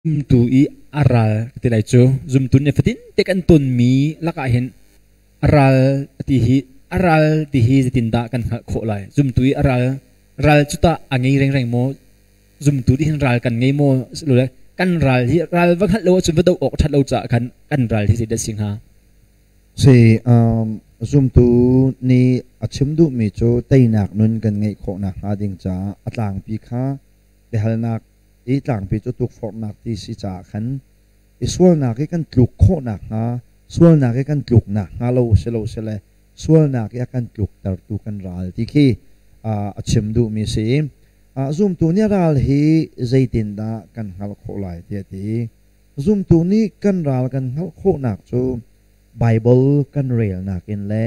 Zumtu i a ral ka ti lai cu zumtu nih fatin te kan tonmi lakah hin a ral ti hi a ral ti hi zeitindah kan hngalh khawh lai? Zumtu i a ral ral cu tah a ngei rengreng maw? Zumtu nih hin ral kan ngei maw? Kan ral hi ral va hngalh lo ahcun va doh awk ṭhat lo caah khan kan ral hi zeidah a si hnga? Si, zumtu nih a chim duhmi cu teinak nun kan ngeih khawh nakhnga ding caah a tlangpi kha biahalnak i tlangpi cu tukforhnak ti si caah khan i sualnak i kan tluk khawh nakhnga sualnak i kan tluk nakhnga lo si lo sile sualnak i a kan tluktertu kan ral ti khi a chim duhmi si. Zumtu nih ral hi zeitindah kan hngalh khawh lai tiah ti. Zumtu nih kan ral kan hngalh khawhnak cu Baibal kan relnak in le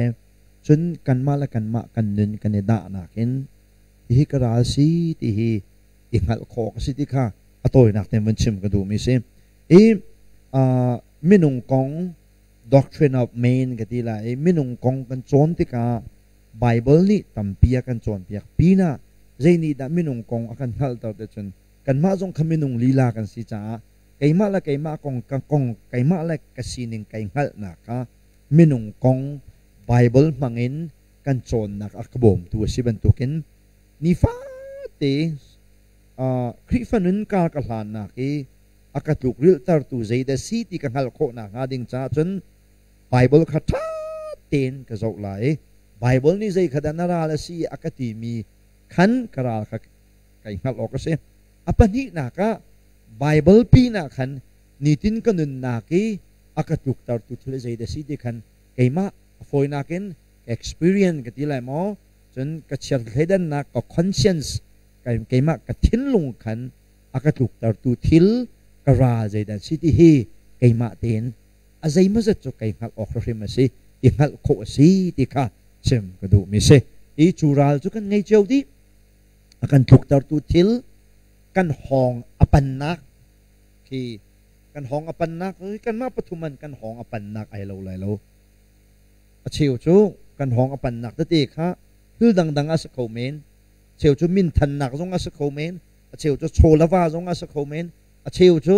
cun kanmah le kanmah kan nun kan i dahnak in hihi ka ral si ti hi i hngalh khawh ka si ti kha a tawinak tein vun chim ka duhmi si. I minung kong doctrine of man ka ti lai i minung kong kan cawn tikah Bible nih tampi a kan cawnpiak pinah zei nih dah minung kong a kan hngalhter ti cun kanmah zong kha minung lila kan si caah keimah le keimah kong ka kong keimah le ka sining kai hngalhnak kha minung kong Bible hmangin kan cawnnak a ka bawmtu a si bantukin nifate Khrihfa nun kar ka hlannak i a ka tlukrilhtertu zeidah si ti ka hngalh khawh nakhnga ding caah cun Baibal kha ṭha tein ka zoh lai i Baibal nih zei kha dah na ral a si a ka timi khan ka ral kha kai hngalh awk a si. A pahnihnak ah Baibal pinah khan nitin ka nunnak i a ka tluktertu thil zeidah si ti khan keimah a fawinak in experience ka ti lai maw cun ka chiathleidannak ka conscience keimah ka thinlung khan a ka tluktertu thil ka ral zeidah si ti hi keimah tein a zeimawzat cu kei hngalh awk hrim a si i hngalh khawh a si ti kha chim ka duhmi si. I cu ral cu kan ngei cio dih. A kan tluktertu thil kan hawng a pannak khi kan hawng a pannak kanmah pathum an kan hawng a pannak ai lo lai lo. A cheu cu kan hawng a pannak tete kha thil dangdang a si kho men. A cheu cu minthannak zong a si kho men. A cheu cu chawlava zong a si kho men. A cheu cu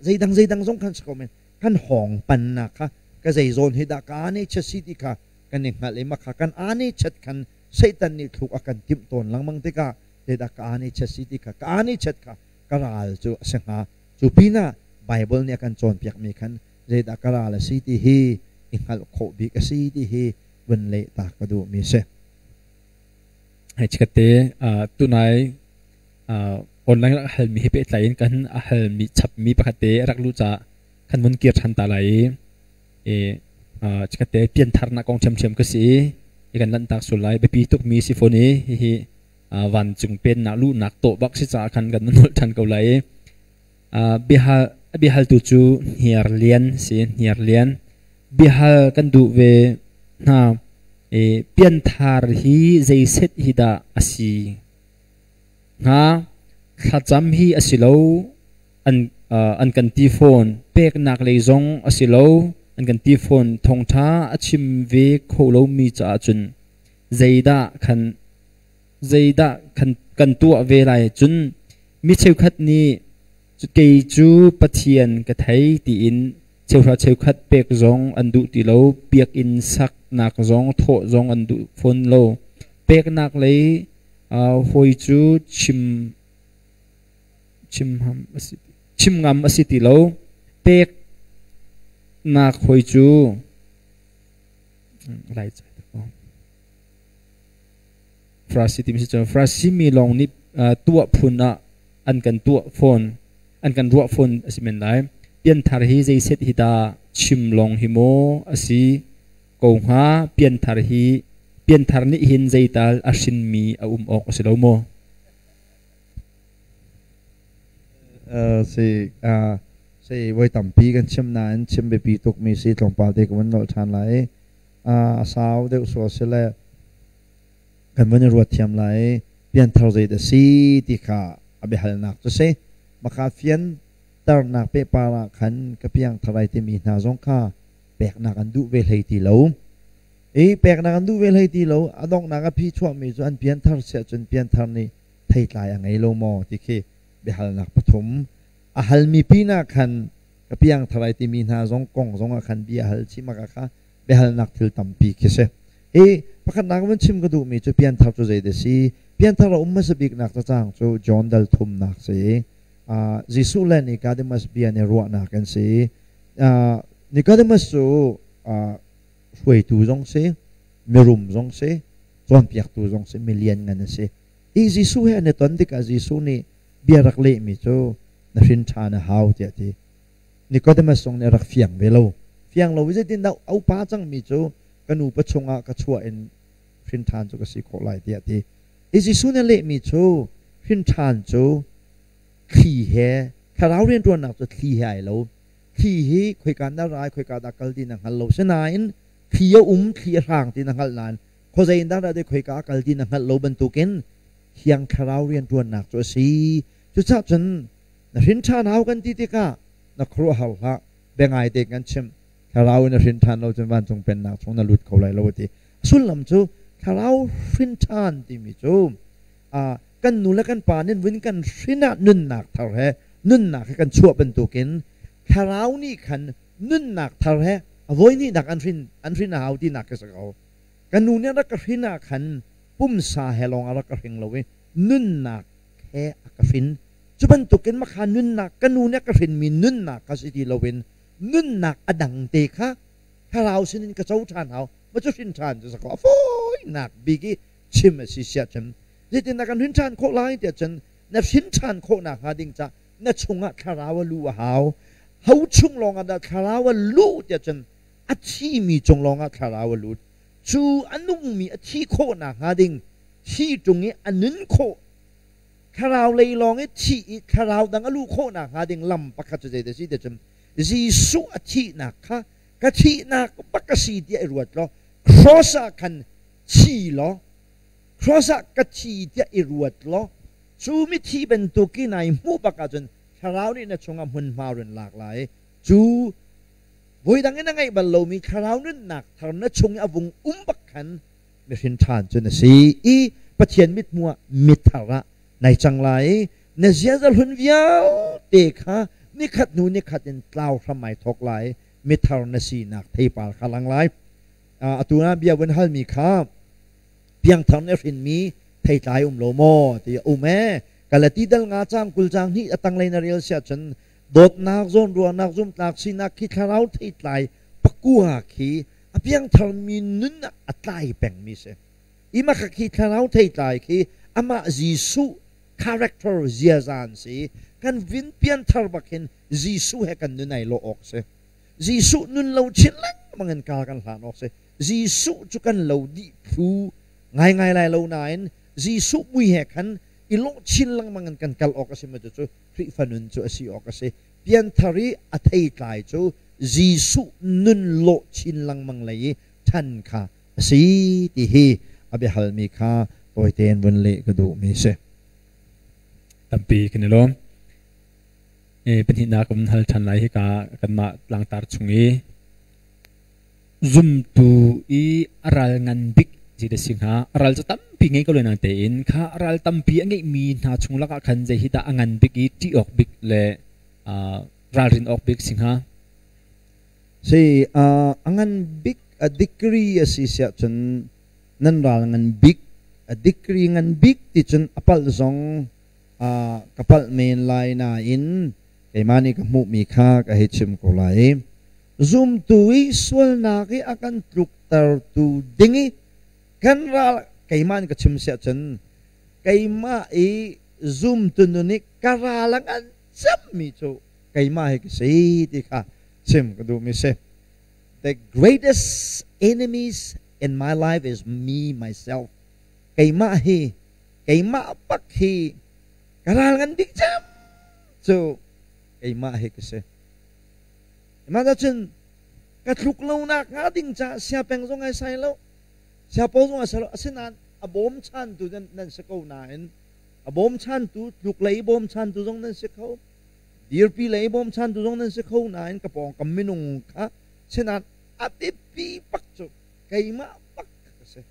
zeidang zeidang zong khan si kho men. Kan hawng pannak kha ka zei zawn hi dah ka ane chat si ti kha kan i hngalh i makha kan ane chat khan Satan nih thluk a kan timh tawn lengmang tikah zeidah ka ane chat si ti kha ka ane chat kha ka ral cu a si hnga. Cu pinah Bible nih a kan cawnpiakmi khan zeidah ka ral a si ti hi i hngalh khawh bik a si ti hi vun leh ta ka duhmi si. Hei chikkhatte tunai online rak halmi he pehtlai in kan a halmi chapmi pakhat te rak lu ca kan vun kir ṭhan ta lai i chikkhatte piantharnak kong ṭhiamṭhiam ka si i kan lanhtak sul lai biapi tukmi si fawn i hihi vancung pennak luhnak tawh bak si caah khan kan nolh ṭhan ko lai i Biahal a biahaltu cu Hniarlian si. Hniarlian. Biahal kan duh ve hna. I pianthar hi zeiset hi dah a si hnga? Thlacam hi a si lo an an kan ti fawn. Peknak lei zong a si lo an kan ti fawn. Thawngṭha a chim ve kho lomi caah cun zeidah khan zeidah kan kan tuah ve lai cun Mi cheukhat nih kei cu Pathian ka thei tiin cheuhra cheukhat pek zong an duh ti lo, biakinn saknak zong thawh zong an duh fawn lo. Peknak lei hawi cu chim chim chim ngam a si ti lo. Peknak hawi cu lai Farasi timi si cu Farasi mi lawng nih tuah phun ah an kan tuah fawn, an kan ruah fawn a si men lai. Pianthar hi zeiset hi dah chim lawng hi maw a si ko hnga? Pianthar hi pianthar nih hin zeital a hrinmi a um awk a si lo maw? Si si voi tampi kan chim nain chim biapi tukmi si tlawmpal te ka vun nolh ṭhan lai. A sau deuh sual si le kan van i ruat thiam lai i pianthar zei dah si ti kha a biahalnak cu si. Maka fianternak pehpar ah khan ka piangthar ai timi hna zong kha peknak an duh ve hlei ti lo. I peknak an duh ve hlei ti lo, a donghnak a phi chuahmi cu an pianthar siah cun pianthar nih theitlai a ngei lo maw ti khi biahalnak pathum. A halmi pinah khan ka piangthar ai timi hna zong kong zongah khan bia hal chih mak ah kha biahalnak thil tampi khi si. Hi pakhatnak van chim ka duhmi cu pianthar cu zei dah si? Pianthar a um hmasa biknak cacang cu John dal thumnak si. Jesuh le Nicodemus bia nih ruahnak an si. Nicodemus cu hruaitu zong si, mirum zong si, cawnpiaktu zong si, milian ngan a si. Hi Jesuh he an i ton tikah Jesuh nih bia rak lehmi cu na hrin ṭhan a hau tiah a ti. Nicodemus zong nih a rak fiang ve lo. Fiang lo i zeitindah a upa cangmi cu ka nupa chungah ka chuah in hrin ṭhan cu ka si khawh lai tiah a ti. I Jesuh nih a lehmi cu hrin ṭhan cu thli he thlarau rianṭuannak cu thli he ai lo. Thli hi khoika na rai khoika dah kal ti na hngal lo. Sinain thli a um, thli a hrang ti na hngalh nain khuazei in dah dah khoika a kal ti na hngalh lo bantukin Thiang Thlarau rianṭuannak cu a si. Cucaah cun na hrin ṭhan hau kan ti tikah na khuaruahhar hlah. Biangai tein kan chimh. Thlarau in na hrin ṭhan lo cun vancung pennak chung na lut kho lai lo a ti. A sullam cu Thlarau hrin ṭhan timi cu kan nu le kan pa nih vun kan hrin ah nunnak thar he nunnak he kan chuah bantukin Thlarau nih khan nunnak thar he a voihnihnak an hrin an hrin a hau tinak khi si ko. Ka nu nih a rak ka hrin ah khan pumsa he lawng a rak ka hring lo i nunnak he a ka hrin. Cu bantukin makha nunnak ka nu nih a ka hrinmi nunnak kha si ti loin nunnak a dang te kha thlarau sinin ka co ṭhan hau. Ma cu hrin ṭhan cu sakaw a fawinak bik i chim a si siah cun zeitindah kan hrin ṭhan khawh lai tiah cun na hrin ṭhan khawh nakhnga ding cah na chungah thlarau a luh a hau. Ho chung lawngah dah thlarau a luh tiah cun a thimi cung lawngah thlarau a lut. Cu a nungmi a thi khawh nakhnga ding thi ṭung i a nun khawh thlarau lei lawng i thih i thlarau dang a luh khawh nakhnga ding lam pakhat cu zeidah a si tiah cun Jesuh a thihnak kha ka thihnak bak a si tiah i ruat law cross ah khan thi law cross ah ka thi tiah i ruat law cu mithi bantuk i nai hmuh bak ahcun thlarau nih na chungah hmunhma run lak lai cu voidang in a ngeih bal lomi thlarau nunnak thar na chung i a vung um bak khan mihrin ṭhan cu na si i Pathian mithmuh ah mithar ah nai cang lai i na ziaza hlun vialte kha nikhat hnu nikhat in tlau hram ai thawk lai mithar na sinak theipar kha lang lai. Atu ah bia vun halmi kha piangthar nih a hrinmi theitlai um lo maw ti a um ee. Galati dal nga cang 20 cang hnih a tanglei na rel siah cun dawtnak zawnruahnak zumtlak sinak khi thlarau theitlai pakua khi a piangtharmi nun ah a tlai pengmi si. I mah khi thlarau theitlai khi amah Jesuh character ziaza an si. Kan vin pianthar bak hin Jesuh he kan nun ai lawh awk si. Jesuh nun lo chin lengmang in kar kan hlan awk si. Jesuh cu kan lo dih thlu ngaingai lai lo nain Jesuh mui he khan i lawh chin lengmang in kan kal awk a si ma cu Khrihfa nun cu a si awk a si. Pianthar i a theitlai cu Jesuh nun lawh chin lengmang lei i ṭhan kha a si ti hi a biahalmi kha tawite in vun leh ka duhmi si. Tampi kan i lawm. Pahnihnak um hal ṭhan lai hika kanmah tlangtar chung i zumtu i a ral ngan bik zei dah si hnga? A ral cu tampi ngei ko le tein kha a ral tampi a ngeihmi hna chung lakah khan zei hi dah a ngan bik i ṭih awk bik le ralrin awk bik si hnga? Si, a ngan bik a degree a si siah cun nan ral ngan bik a degree ngan bik ti cun a palh zong ka palh men lai nain keimah nih ka hmuhmi kha ka hei chim ko lai. Zumtu i sualnak i a kan tluktertu ding i kan ral keimah nih ka chim siah cun keimah i zumtu nun i ka ral a ngan cemmi cu keimah hi ka si ti kha chim ka duhmi si. The greatest enemies in my life is me myself. Keimah hi keimah bak hi ka ral ngan bik cem cu keimah hi ka si. Mah cun ka tluk lonak hnga ding caah siapeng zong ai sai lo, siapo zong ai sai lo. Asinain a bawmchantu nan si ko nain a bawmchantu tluk lei bawmchantu zong nan si kho, dirpi lei bawmchantu zong nan si kho nain ka pawngkam minung kha sinain a biapi bak cu keimah bak ka si.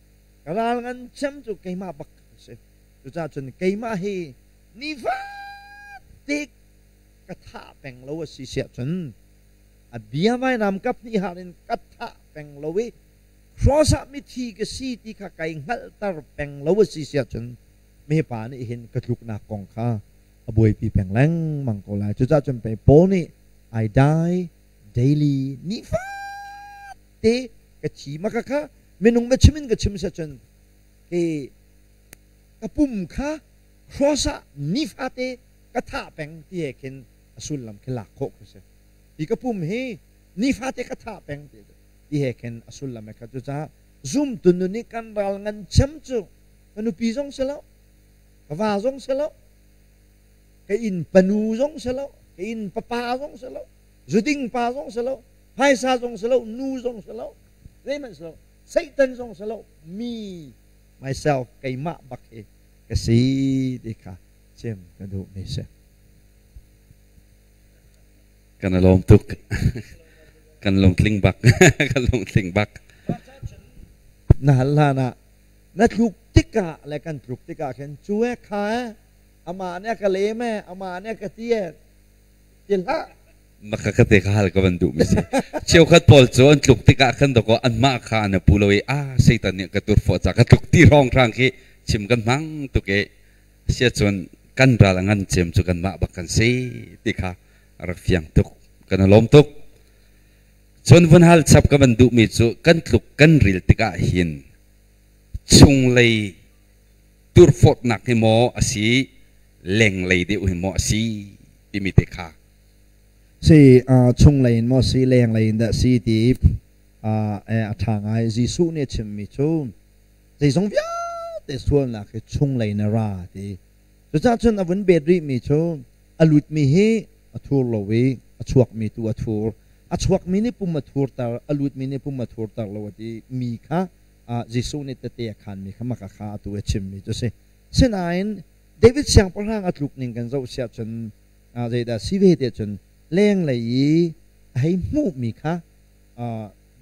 Ka ral ngan cem cu keimah bak ka si. Cucaah cun keimah hi nifate ka thah peng lo a si siah cun a bia vainam kap hnih har in ka thah peng lo i cross ah mithi ka si ti kha kai hngalhter peng lo a si siah cun mipa nih hin ka tluknak kong kha a buaipi peng lengmang ko lai. Cucaah cun pei Paul nih I die daily nifate ka thi ma ka kha minung biachim in ka chim siah cun ke ka pum kha cross ah nifate ka thah peng ti he khin a sullam khi lak khawh khi si. Hi ka pum hi nifate ka thah peng ti he khin a sullam he kha. Cucaah zumtu nun i kan ral ngan cem cu ka nupi zong si lo, ka va zong si lo, ka inn panu zong si lo, ka inn papa zong si lo, zuding pa zong si lo, phaisa zong si lo, nu zong si lo, zeihmanh si lo, Satan zong si lo, me myself keimah bak hi ka si ti kha chim ka duhmi si. Kan i lawm tuk. Kan lungtling bak. Kan lungtling bak. Na hal hlan ah na tluk tikah le kan tluk tikah khin cu e kha e amah nih a ka lem e amah nih a ka ti e ti hlah. Maka ka te ka hal ka van duh mi si. Cheukhat pawl cu an tluk tikah khan dawkaw anmah kha an pu lo i a Satan nih ka tur fawh ca ka tluk ti hrawng hrang khi chim kan hmang tuk i sia cun kan ral a ngan cem cu kanmah bak kan si ti kha a rak fiang tuk. Kan i lawm tuk. Cun vun hal chap ka van duhmi cu kan tluk kan ril tikah hin chunglei turfawtnak hi maw a si lenglei deuh hi maw a si timi te kha. Si chunglei in maw si lenglei in dah si ti a ṭha ngai. Jesuh nih a chimmi cu zeizong vialte sualnak hi chunglei in a ra ti. Cucaah cun a vun bet rihmi cu a lutmi hi a thur lo i a chuakmi tu a thur. A chuakmi nih pum a thurter, a lutmi nih pum a thurter lo a ti mi kha Jesuh nih tete a khanmi kha maka kha atu a chimmi cu a si. Sinain David siangpahrang a tluk ning kan zoh siah cun zeidah si ve te cun lenglei i a hei hmuhmi kha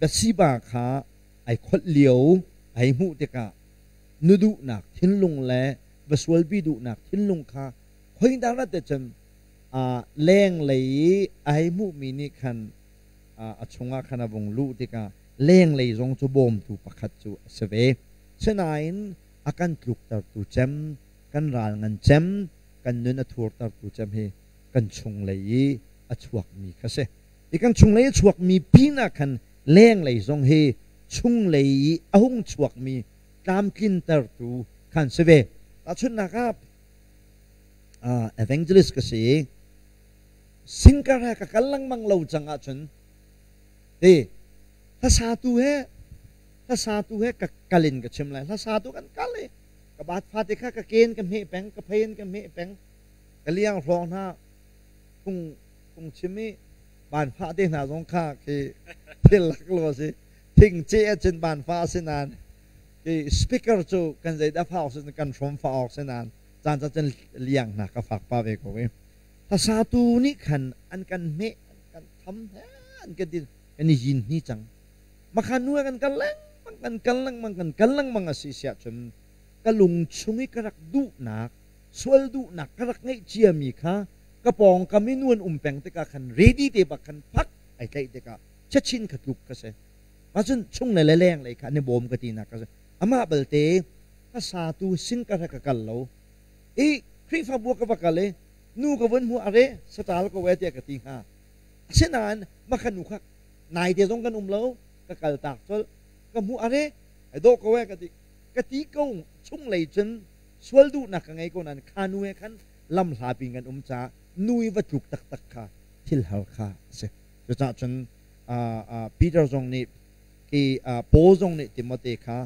Bathsheba kha ai kholh lio a hei hmuh tikah nu duhnak thinlung le va sualpi duhnak thinlung kha khoindang rat te cun lenglei i a hei hmuhmi nih khan a chungah khan a vung luh tikah lenglei zong cu bawmtu pakhat cu a si ve. Sinain a kan tluktertu cem, kan ral ngan cem, kan nun a thurtertu cem hi kan chunglei i a chuakmi kha si. I kan chunglei a chuakmi pinah khan lenglei zong hi chunglei i a hung chuakmi tlamtlintertu khan si ve. Tahchunhnak ah evangelist ka si i singkar he ka kal lengmang lo cang ahcun ti hlasatu he hlasatu he ka kal in ka chim lai. Hlasatu kan kal i ka baat fate kha ka ken ka hmeh peng, ka phei in ka hmeh peng, ka liang hrawng hna phung phung chim i banfah te hna zong kha khi thil lak lo a si. Thing ce ahcun banfah a si nain khi speaker cu kan zeidah fa awk si kan hrawm fa awk si nain caan caan liang hna ka fak pa ve ko i hlasatu nih khan an kan hmeh an kan tham an kan ti kan i yin hni cang. Makhan nu kan kal lengmang kan kal lengmang kan kal lengmang a si siah cun ka lung chung i ka rak duhnak sual duhnak ka rak ngeih ciami kha ka pawngkam i nu an um peng tikah khan ready te bak khan phak ai tlaih tikah chachin kha tluk ka si. Macun chung le leng lei kha an i bawm ka tinak ka si. Amah balte hmasatu sin ka ka kal lo i Khrihfabu ka va kal i nu ka vun hmu are satal ko e tiah ka ti hnga. Asinain makha nu kha naite zong kan um lo ka kal tak colh ka hmu are ai dawh ko e ka ti ka ti ko chung lei cun sual duhnak ka ngei ko nain kha nu he khan lam hlapi kan um caah nu i va tluk taktak kha thil har kha a si. Cucaah cun Peter zong nih ki Paul zong nih Timote kha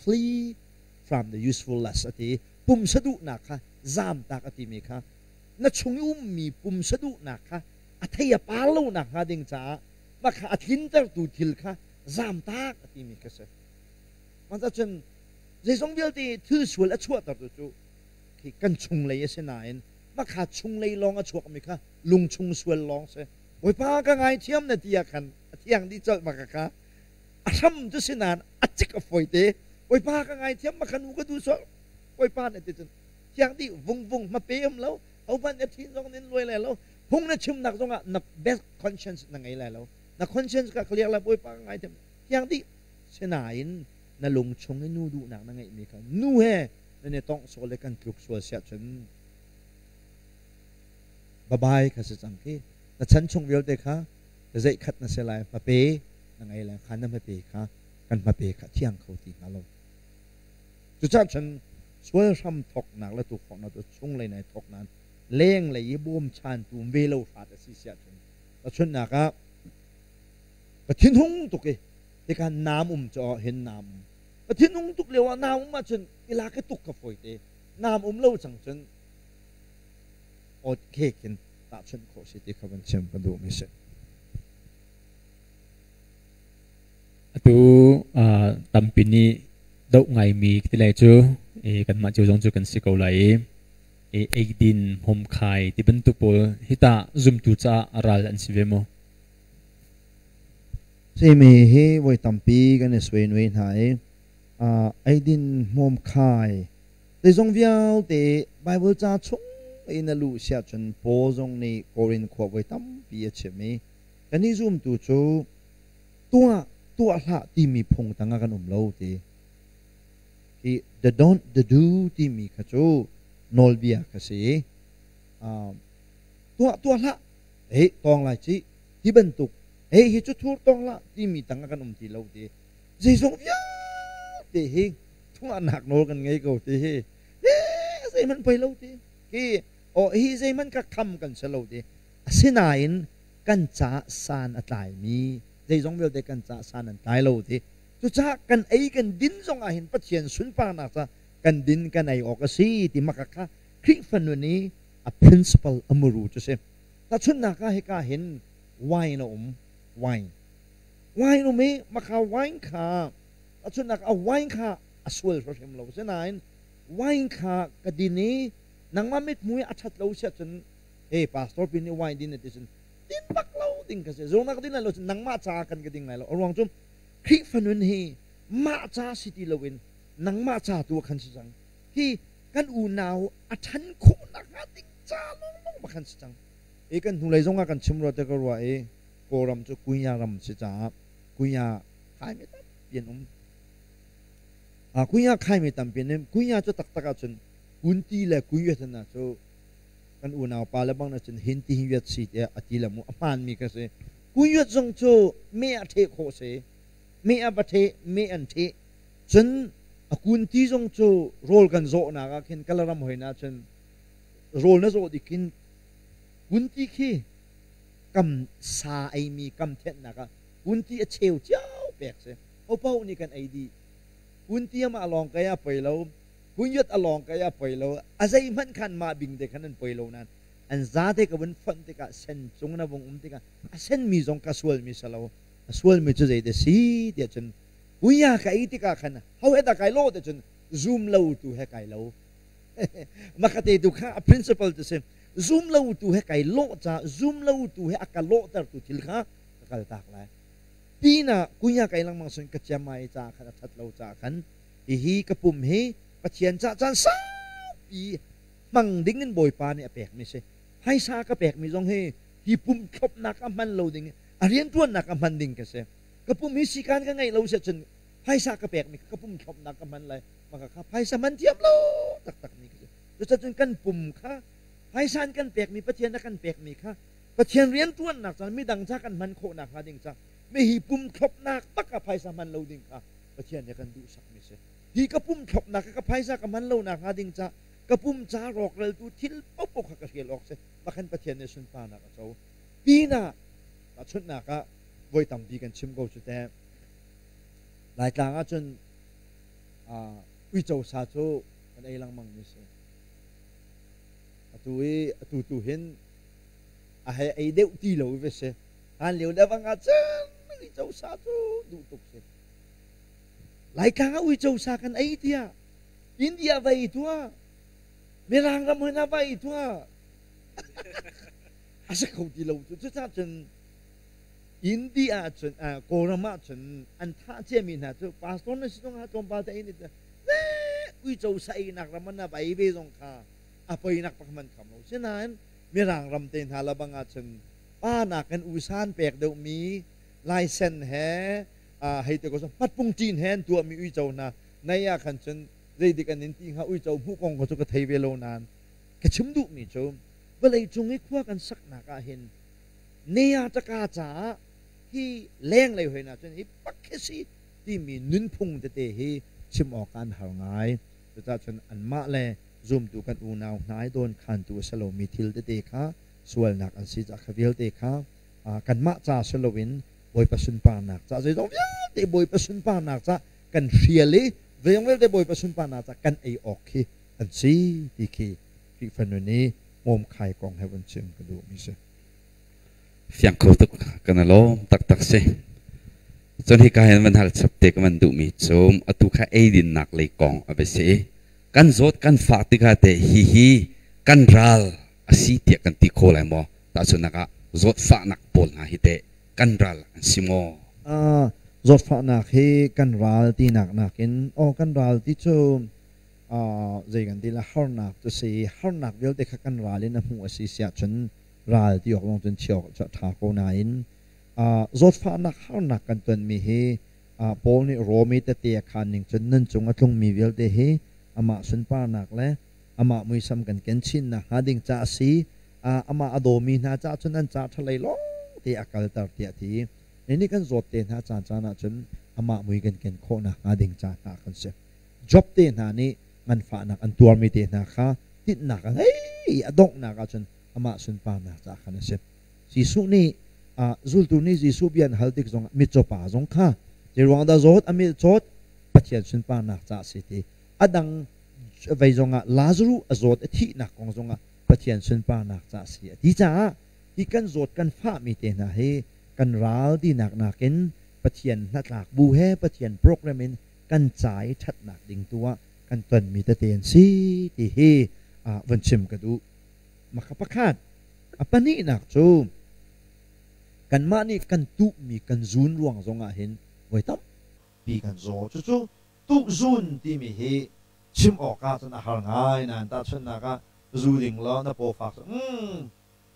flee from the useful lust a ti. Pumsa duhnak kha zamtak a timi kha na chung i ummi pumsa duhnak kha a thei a par lo nak hnga ding caah mah kha a tlintertu thil kha zamtak a timi kha si. Mah cun zeizong vialte thil sual a chuahtertu cu khi kan chunglei a si nain mah kha chunglei lawng a chuakmi kha lungchung sual lawng si. Bawipa ka ngaithiam na ti ah khan a thiang dih colh maka kha a hram cu si nain a cik a fawi te. Bawipa ka ngaithiam maka nu ka duh sual Bawipa na ti cun thiang dih vungvung hmape um lo hohmanh na thin zong nin luai lai lo. Phung na chimnak zongah na best conscience na ngei lai lo. Na conscience ka clear lai Bawipa ka ngaithiam. Thiang dih. Sinain na lung chung i nu duhnak na ngeihmi kha nu he nan i tongh sual le kan tluk sual siah cun babai kha si cang khi. Na chan chung vialte kha zeih khat na si lai hmape na ngei lai kha na hmape kha kan hmape kha thiang kho ti hnga lo. Cucaah cun sual hram thawknak le tukforhnak cu chunglei nai thawk nain lenglei i bawmchantu ve lo hrat a si siah cun tahchunhnak ah ka thinhung tuk i hika naam um cu hin naam um ka thinhung tuk lio ah naam um ahcun i lak i tuk ka fawi te naam um lo cang cun awt khek in tahchunh khawh si ti kha van chim ka duhmi si. Atu tampi nih doh ngaimi ti lai cu kanmah cio zong cu kan si ko lai i eidin hmawmkhai ti bantuk pawl hi tah zumtu caah ral an si ve maw? Simi hi voi tampi kan i suainui hna i eidin hmawmkhai zeizong vialte Bible ca chung in a luh siah cun Paul zong nih Korin khua voi tampi a chim i kan i zumtu cu tuah tuah hlah timi phung tangah kan um lo ti. Hi the don't the do timi kha cu nawlbia kha si i tuah tuah hlah hei tawng lai ci ti bantuk hei hi cu thur tawng hlah timi tangah kan um ti lo ti. Zeizong vialte hi thuahnak nawl kan ngei ko ti hi zeihmanh poi lo ti. Hi oh hi zeihmanh ka kham kan si lo ti. Asinain kan caah san a tlaimi zeizong vialte kan caah san an tlai lo ti. Cucaah kan ei kan din zong ah hin Pathian sunparnak ca kan din kan ei awk a si ti maka kha Khrihfa nun i a principle a muru cu si. Tahchunhnak ah hika hin wine a um wine wine um i maka wine kha tahchunhnak a wine kha a sual hrim lo sinain wine kha ka din i nangmah mithmui a ṭhat lo siah cun hey pastor pin nih wine din a ti cun din bak lo ding ka si zong nak din lai lo cun nangmah ca kan ka ding lai lo a ruang cu Khrihfa nun hi mah ca si ti loin nangmah ca tu khan si cang hi kan unau a ṭhan khawh nakhnga ding ca lawnglawng ma khan si cang i kan hnulei zong ah kan chim rua te ka rua i Kawlram cu kunya ram si caah kunya khaimi tampi an um kunya khaimi tampi an um kunya cu taktak ahcun kunti le kunyuat hna cu kan unau pa le bang na cun hin ti hin yuat si tiah a ti le mu a hmaanmi ka si kuyuat zong cu me a ṭheh khawh si me a va ṭheh me an ṭheh cun a kunti zong cu rawl kan zawhnak ah khin Kalaram hoi na cun rawl na zawh dik khin kunti khi kam sa eimi kam thenhnak ah kunti a cheu cio pek si hopaoh nih kan ei dih kunti amah lawng kai a poi lo Kunyut a lawng kai a poi lo. A zeihmanh khan mah bing te khan an poi lo nain an zate ka vun fonh tikah sen cung na vung um tikah a senmi zong ka sualmi si lo. A sualmi cu zeite si tiah cun kunya ka ei tikah khan ho he dah kai lo te cun zum lo tu he kai lo. Makate tu kha a principle tu si zum lo tu he kai lo ca zum lo tu he a ka lawhter tu thil kha ka kal tak lai. Pinah kunya kai lengmang sun ka ciamai ca khan a that lo ca khan Hihi ka pum hi Pathian cah caan saupi hmang ding in Bawipa nih a pekmi si. Phaisa ka pekmi zong hi hi pum thlopnak a hman lo ding, a rianṭuannak a hman ding ka si. Ka pum hi sikan ka ngeih lo si ahcun phaisa ka pekmi ka pum thlopnak ka hman lai. Maka kha phaisa man thiam lo taktakmi ka si. Cucacun kan pum kha phaisa an kan pekmi Pathian a kan pekmi kha Pathian rianṭuannak caan midang ca kan hman khawh nakhnga ding ca mi hi pum thlopnak bak ah phaisa hman lo ding kha Pathian nih a kan duhsakmi si. Hi ka pum thlopnak ka phaisa ka hman lo nakhnga ding ca ka pum ca rawkraltu thil paohpaoh kha ka hrial awk si. Makhan Pathian nih sunparnak a co. Pinah tahchunhnak ah voi tampi kan chim ko cu teh. Laitlang ahcun uico sa cu kan ei lengmang mi si. Atu i atu tu hin a hei ei deuh ti lo ve si. Hlan lio le bang ah cun uico sa cu duh tuk si. Laitlang ah uico sa kan ei tiah India va ei tuah Mirang ram hoi na va ei tuah a si kho ti lo cu cucaah cun India ah cun Kawlram ah cun an thah ciami hna cu pastor na si zong ah tlawmpal te ei ni uico sa einak ram ah na va ei ve zong kha a poinak pakhat man kham lo sinain Mirang ram te hna la bang ahcun pa nakin usan pek deuhmi laisen he hei te ko hmatpung ṭin he an tuahmi uico hna nei ah khan cun zeidik an in ti hnga uico hmuh kong kha cu ka thei ve lo nain ka chim duhmi cu vawlei cung i khua kan saknak ah hin nea taka caah hi lenglei hoi na cun hi pak khi si timi nunphung tete hi chim awk an har ngai. Cucaah cun anmah le zumtu kan unau hna i dawnkhantu a si lomi thil tete kha sualnak an si caah kha vialte kha kanmah ca si loin Bawipa sunparnak ca zeizong vialte Bawipa sunparnak ca kan hrial i zeizong vialte Bawipa sunparnak ca kan ei awk khi an si ti khi Khrihfa nun i hmawmkhai kong he vun chim ka duhmi si. Fiang kho tuk kan i lawm taktak si. Cun hika hin van hal chap te ka van duhmi cu atu kha eidinnak lei kong a va si. Kan zawt kan fah tikah teh hihi kan ral a si tiah kan ti kho lai maw? Tahchunhnak ah zawtfahnak pawl hna hi teh kan ral an si maw? Zawtfahnak hi kan ral tinak nakin aw kan ral ti cu zei kan ti la harnak cu si harnak vialte kha kan ral in a hmuh a si siah cun ral ti awk zong cun chiah awk cu a ṭha ko nain zawtfahnak harnak kan tonmi hi Paul nih Rom i tete a khaan ning cun nan cung a tlungmi vialte hi amah sunparnak le amah muisam kan ken chin nakhnga ding ca a si. Amah a dawmi hna caah cun an ca ṭhalei lawng te a kalter tiah a ti. Ni kan zawt te hna caan caan ah cun amah mui kan ken khawh nakhnga ding ca hna kan si. Job te hna nih nganfahnak an tuarmi te hna kha tinhnak a ngei i a donghnak ah cun amah sunparnak caah khan a si. Jesuh nih zultu nih Jesuh bia an hal tik zongah mitcaw pa zong kha zeiruang dah zawt a mit cawt Pathian sunparnak caah si ti a dang vei zongah Lazaruh a zawt a thihnak kong zongah Pathian sunparnak caah si a ti caah hi kan zawt kan fahmi te hna hi kan ral tinak nakin Pathian hnatlak bu he Pathian program in kan ca i ṭhatnak ding tu ah kan tonmi tete an si ti hi vun chim ka duh. Maka pakhat a pahnihnak cu kanmah nih kan tuhmi kan zun ruang zongah hin voi tampi kan zaw. Cucu tuhzun timi hi chim awk ah cun a har ngai nain tahchunhnak ah zu ding law na paw fak cu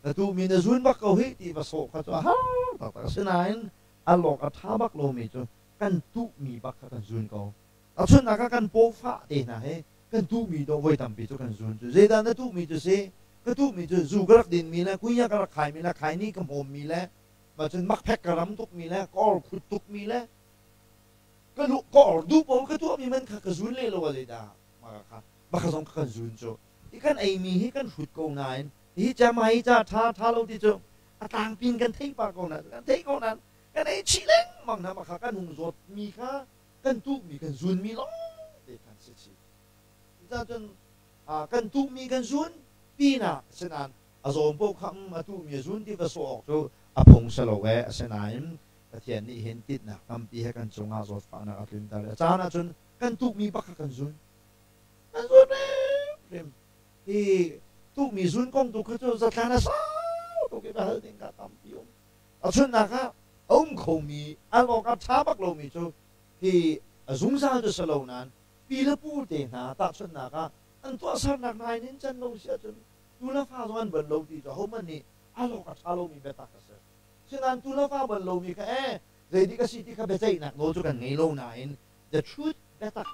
na tuhmi na zun bak ko hih ti va sawh kha cu a har taktak. Asinain a lawk a ṭha bak lomi cu kan tuhmi bak kha kan zun ko. Tahchunhnak ah kan paw fah te hna hi kan tuhmi dawh voi tampi cu kan zun cu. Zeidah na tuhmi cu si? Ka tuhmi cu zu ka rak dinmi le kunya ka rak khaimi le khaini ka hmawmmi le mah cun makphek ka ram tukmi le ka or khut tukmi le ka lu ka or duh paoh ka tuahmi man kha ka zun le lo ah zeidah mah kha mah kha zong kha kan zun cu. Hi kan eimi hi kan hrut ko nain hi ca mah hi ca ṭha ṭha lo ti cu a tlangpi in kan theih pah ko nain kan theih ko nain kan ei chih lengmang hna mah kha kan hung zawtmi kha kan tuhmi kan zunmi lawngte khan si chih. Cucaah cun kan tuhmi kan zun pinah asinain a zawm paoh kha a tuhmi a zun ti va sawh awk cu a phung si lo ee. Asinain Pathian nih hin tinhnak tampi he kan cungah zawtfahnak a tlunter i a caan ahcun kan tuhmi bak kha kan zun. Kan zun hrimhrim. Hi tuhmi zun kong tu kha cu zatlan a sau tuk i va hal ding kha tampi um. Tahchunhnak ah a um khomi al awk a ṭha bak lomi cu hi a zungzal cu si lo nain pi le pu te hna tahchunhnak ah an tuahsernak hna in in can lo si ahcun tu le fa zong an ban lo ti cu ahohmanh nih al awk a ṭha lomi biatak a si. Sinain tu le fa ban lomi kha ee zeidik a si ti kha biaceihnak nawl cu kan ngei lo nain the truth biatak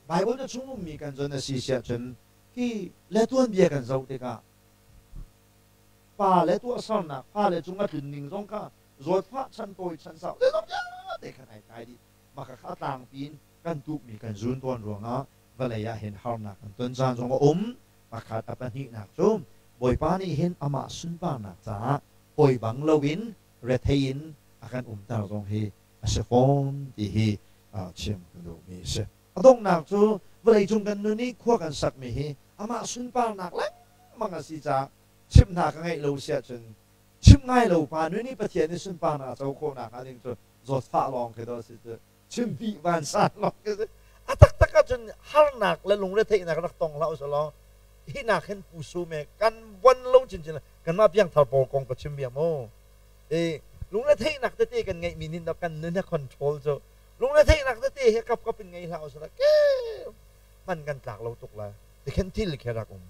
Bible na chung ummi kan zon a si si ahcun hi le tuanbia kan zoh tikah Pale tuahsernak, fale cung a tlun ning zong kha zawtfah chan tawi chan sau zeizong vialte khan ai tlai dih. Mah kha tlangpi in kan tukmi kan zun tawn ruangah vawlei ah hin harnak kan ton caan zong a um. Pakhat a pahnihnak cu Bawipa nih hin amah sunparnak caah hawi bang loin rethei in a kan umter zong hi a si fawn ti hi chim ka duhmi a si. A donghnak cu vawleicung kan nun i khua kan sakmi hi amah sunparnak lengmang a si caah chimh hna ka ngeih lo si ahcun chimh ngai lo pa nun i Pathian i sunparnak a co khawh nakhnga ding cu zawtfah lawng khi dawh a si cu chimpi vansan lawng khi si a taktak ahcun harnak le lungretheihnak rak tong hlah usih law hi nak hin pu sume kan bon lo chinchin kanmah piangthar pawl kong ka chim bia mu i lungretheihnak tete kan ngeihmi nih kan nun he control cu lungretheihnak tete he kap kap in ngei hlah usih law ke hman kan tlak lo tuk la tikhin thil khi rak um.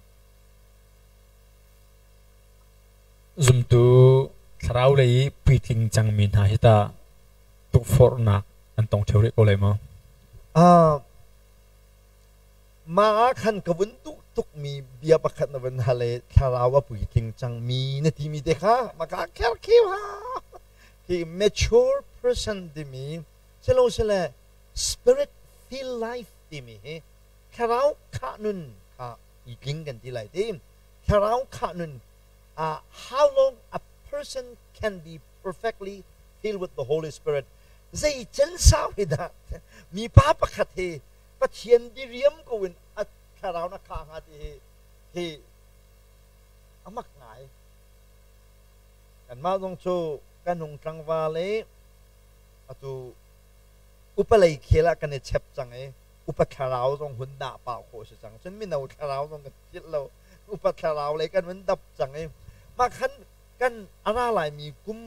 Zumtu thlarau lei i puitling cangmi hna hi tah tukforhnak an tong ṭheo rih ko lai maw? Mah ah khan ka vun duh tukmi bia pakhat na vun hal i thlarau a puitling cangmi na timi te kha maka kherkhiu ha hi mature person timi silosile spirit filled life timi hi thlarau khah nun kha puitling kan ti lai ti thlarau khah nun how long a person can be perfectly filled with the Holy Spirit zei cen sau hi dah mipa pakhat hi Pathian diriam ko in a thlarau na kha hnga ti hi hi a mak ngai. Kanmah zong cu kan hung tlangval i atu upalei khel ah kan i chep cang i upa thlarau zong hun dah pah khawh si cang. Cun mino thlarau zong kan philh lo. Upa thlarau lei kan hun dap cang i mah khan kan a ra laimi kum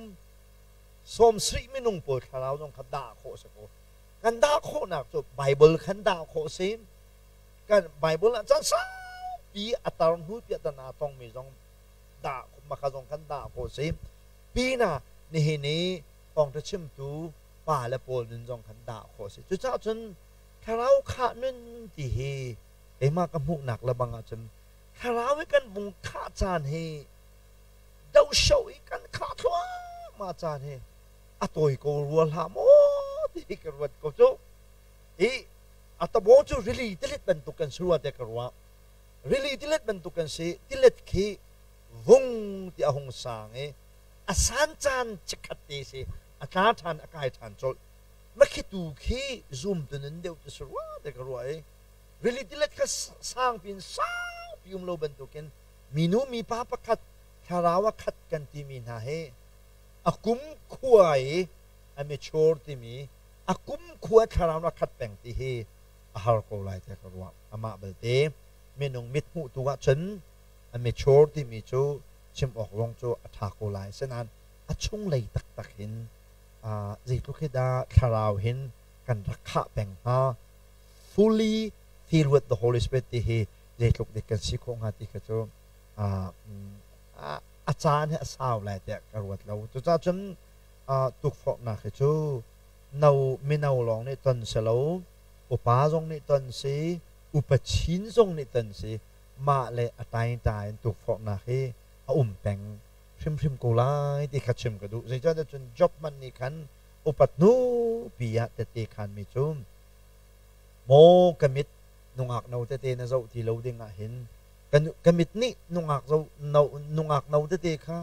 70 minung pawl thlarau zong kha dah khawh si ko. Kan dah khawhnak cu Bible khan dah khawh si. Kan Bible ah caan saupi a tar hnu piah tan aa tongmi zong dah maka zong kan dah khawh si. Pina nihin i thawngṭha chimtu pa le pawl nun zong khan dah khawh si. Cucaah cun thlarau khah nun ti hi keimah ka hmuhnak le bang ahcun thlarau i kan vung khah caan hi dosho i kan khah thluahmah caan hi a tawi ko rua hlah maw ti ka ruat ko cu. I a tabo cu rili tilet bantuk kan si rua te ka ruah. Rili tilet bantuk kan si, tilet khi vung ti a hung sang i a san caan chikkhat te si, a tla ṭhan, a kai ṭhan colh. Makhi tu khi zum tu nun deuh ti si rua te ka ruah i rili tilet kha sang pin saupi um lo bantukin minu mipa pakhat thlarau a khat kan timi hna hi a kum khua i a mature timi a kum khua thlarau a khat peng ti hi a har ko lai te ka ruah. Amah belte minung mit hmuh tu ahcun a mature timi cu chim awk zong cu a ṭha ko lai. Asinain a chunglei taktak hin zeitluk hi dah thlarau hin kan rak khah peng hnga, fully filled with the Holy Spirit ti hi zeitluk dik kan si khawh hnga ti kha cu a caan hi a sau lai tiah ka ruat lo. Cucaah cun tukforhnak hi cu no mino lawng nih ton si lo, upa zong nih ton si, upa chin zong nih ton si, mah le a taingta in tukforhnak hi a um peng hrimhrim ko lai ti kha chim ka duh. Zeicahtiah cun Job hmanh nih khan upat hnu pi ah tette khanmi cu maw ka mit nungak no tete na zoh ti lo ding ah hin ka mit nih nungak zo no nungak no tete kha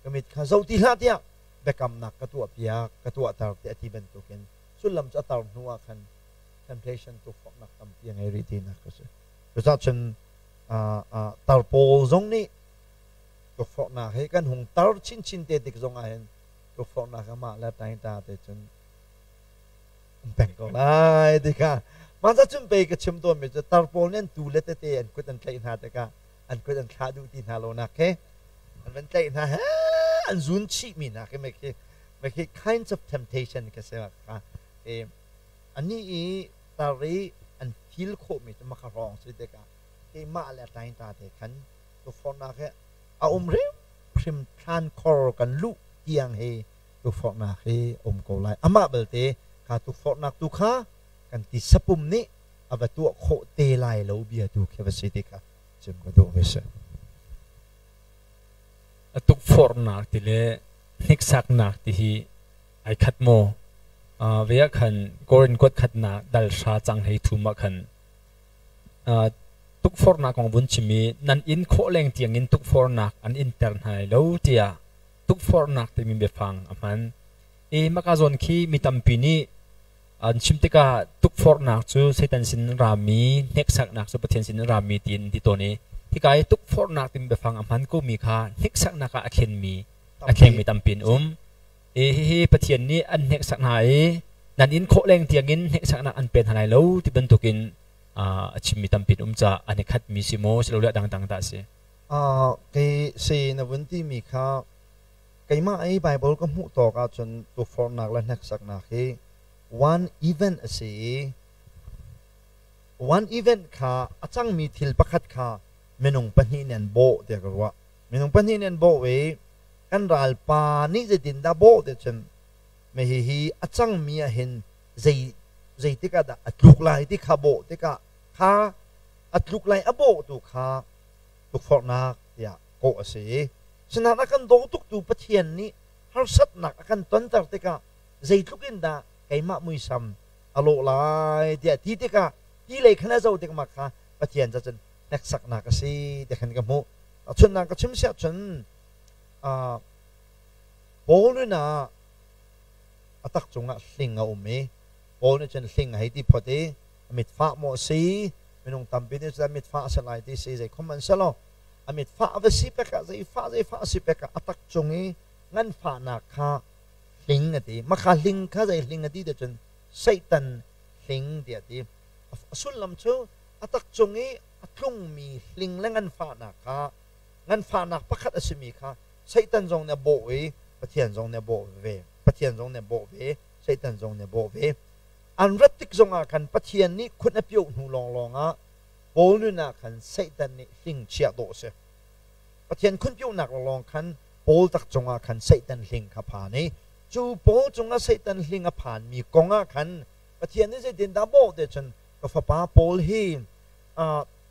ka mit kha zoh ti hlah tiah biakamnak ka tuah piak ka tuahter tiah a ti bantukin sullam cu a tar hnu ah khan temptation tukforhnak tampi a ngei rih tinak a si. Cucaah cun tar pawl zong nih tukforhnak hi kan hung tar chinchin te tik zong ah hin tukforhnak amah le taingta te cun um peng ko lai ti kha mah cun pei ka chim tawnmi cu tar pawl nih an tu le tete an kut an tlaih hna tikah an kut an thlah duh ti hna lo nak he an van tlaih hna he an zun chihmi hna khi khi khi kinds of temptation ka si kha e ani i tar i an feel khawhmi cu maka hrawng si tikah keimah le taingta te khan tukforhnak hi a um hrimhrim. Thlan khor kan luh tiang hi tukforhnak hi um ko lai. Amah belte kha tukforhnak tu kha kan tisapum nih a va tuah khawh te lai lo bia tu khi va si ti kha chim ka duh mi si. A tukforhnak ti le hniksaknak ti hi ai khat maw? Ve ah khan Korin kuat khatnak dal hra cang hlei thum ah khan tukforhnak kong vun chim i nan inn khawh leng tiangin tukforhnak an in ter hna lai lo tiah tukforhnak timi biafang a hman. I maka zawn khi mi tampi nih an chim tikah tukforhnak cu Satan sin rami, hneksaknak cu Pathian sin rami tiin ti tawn i hika i tukforhnak timi biafang a hman komi kha hneksaknak ah a thlenmi a thlengmi tampi an um. I hihi Pathian nih an hneksak hna i nan inn khawh leng tiangin hneksaknak an pe hna lai lo ti bantukin a chimmi tampi an um caah an i khatmi si maw silole a dangdang dah a si? Kei si na vun timi kha keimah i Bible ka hmuh tawk ahcun tukforhnak le hneksaknak hi one event a si i one event kha a cangmi thil pakhat kha minung pahnih nih an bawh tiah ka ruah. Minung pahnih nih an bawh i Kan ralpa nih zeitindah bawh ti cun me hihi a cangmi ah hin zei zeitik ah dah a tluk lai ti kha bawh tikah kha a tluk lai a bawhtu kha tukforhnak tiah kawh a si i sinain a kan daw tuktu Pathian nih harsatnak a kan tonter tikah zeitluk in dah keimah muisam a lawh lai tiah ti tikah ti lei khan a zoh tik ma kha Pathian ca cun hneksaknak a si ti khan ka hmuh. Chunnak ka chim siah cun Paul nun ah a tak cungah hling a um i Paul nih cun hling a hei ti phot i a mitfah maw a si minung tampi nih cun a mitfah a si lai ti si zei khom an si lo a mitfah a va si pek ah zeifah zeifah a si pek ah a tak cung i nganfahnak kha hling a ti makha hling kha zei hling a ti ti cun Satan hling tiah a ti a sullam cu a tak cung i a tlungmi hling le nganfahnak kha nganfahnak pakhat a simi kha Satan zong nih a bawh i Pathian zong nih a bawh ve Pathian zong nih a bawh ve Satan zong nih a bawh ve an rat tik zongah khan Pathian nih khun a pioh hnu lawnglawng ah Paul nun ah khan Satan nih hling chiah dawh a si Pathian khun piohnak lawnglawng khan Paul tak cungah khan Satan hling kha phan i cu Paul cungah Satan hling a phanmi kong ah khan Pathian nih zeitindah bawh te cun ka fapa Paul hi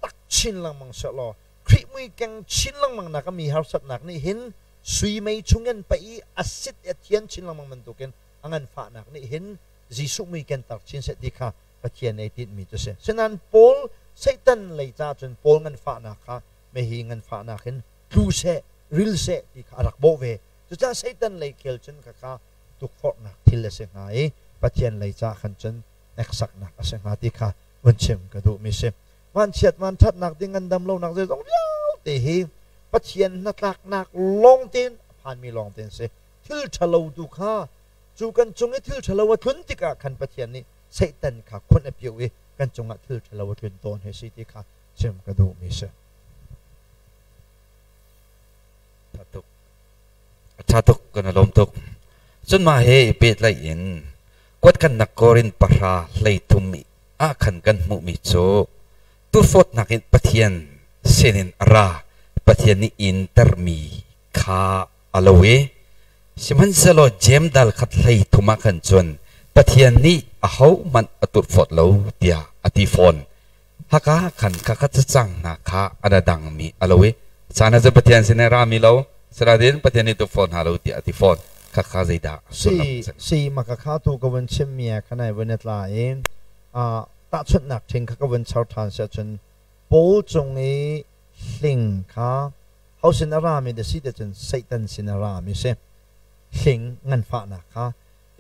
tak chin lengmang sehlaw Khrih mui keng chin lengmang nak mi harsatnak nih hin sui mei chungin paih i a sit i a thian chin lengmang bantukin a nganfahnak nih hin Jesuh mui kentar chin seh ti kha Pathian ei tinhmi cu si. Sinain Paul Satan lei ca cun Paul nganfahnak kha mehi nganfahnak hin tlu seh ril seh ti kha a rak bawh ve. Cucaah Satan lei khel cun khakha tukforhnak thil a si hnga i Pathian lei ca khan cun hneksaknak a si hnga ti kha vun chim ka duhmi si. Vanchiat vanṭhatnak ding ngandam lonak zeizong vialte hi Pathian hnatlaknak lawng tein a phanmi lawng tein si. Thil ṭhalo tu kha cu kan cung i thil ṭhalo a tlun tikah khan Pathian nih Satan kha khun a pio i kan cungah thil ṭhalo a tlun tawn hi si ti kha chim ka duhmi si. Ṭha tuk. Ṭha tuk kan i lawm tuk. Cun mah he i pehtlaih in kuatkannak Korin pahra hleithum ah khan kan hmuhmi cu turfawtnak in Pathian sinin a ra Pathian nih in termi kha a lo i sihmanhsehlaw Jeim dal khat hleithum ah khan cun Pathian nih ahohmanh a turhfawt lo tiah a ti fawn. Haka khan khakhat cacang hna kha a ra dangmi a lo i caan ah cun Pathian sin in rami lo sinain Pathian nih tukforh hna lo tiah a ti fawn. Khakha zeidah sullam Si si maka kha tu ka vun chimmi ah khan ai vun i tla i tahchunhnak ṭhing kha ka vun char ṭhan si ahcun Paul cung i hling kha ho sin a rami dah si ti cun Satan sin a rami si. Hling nganfahnak kha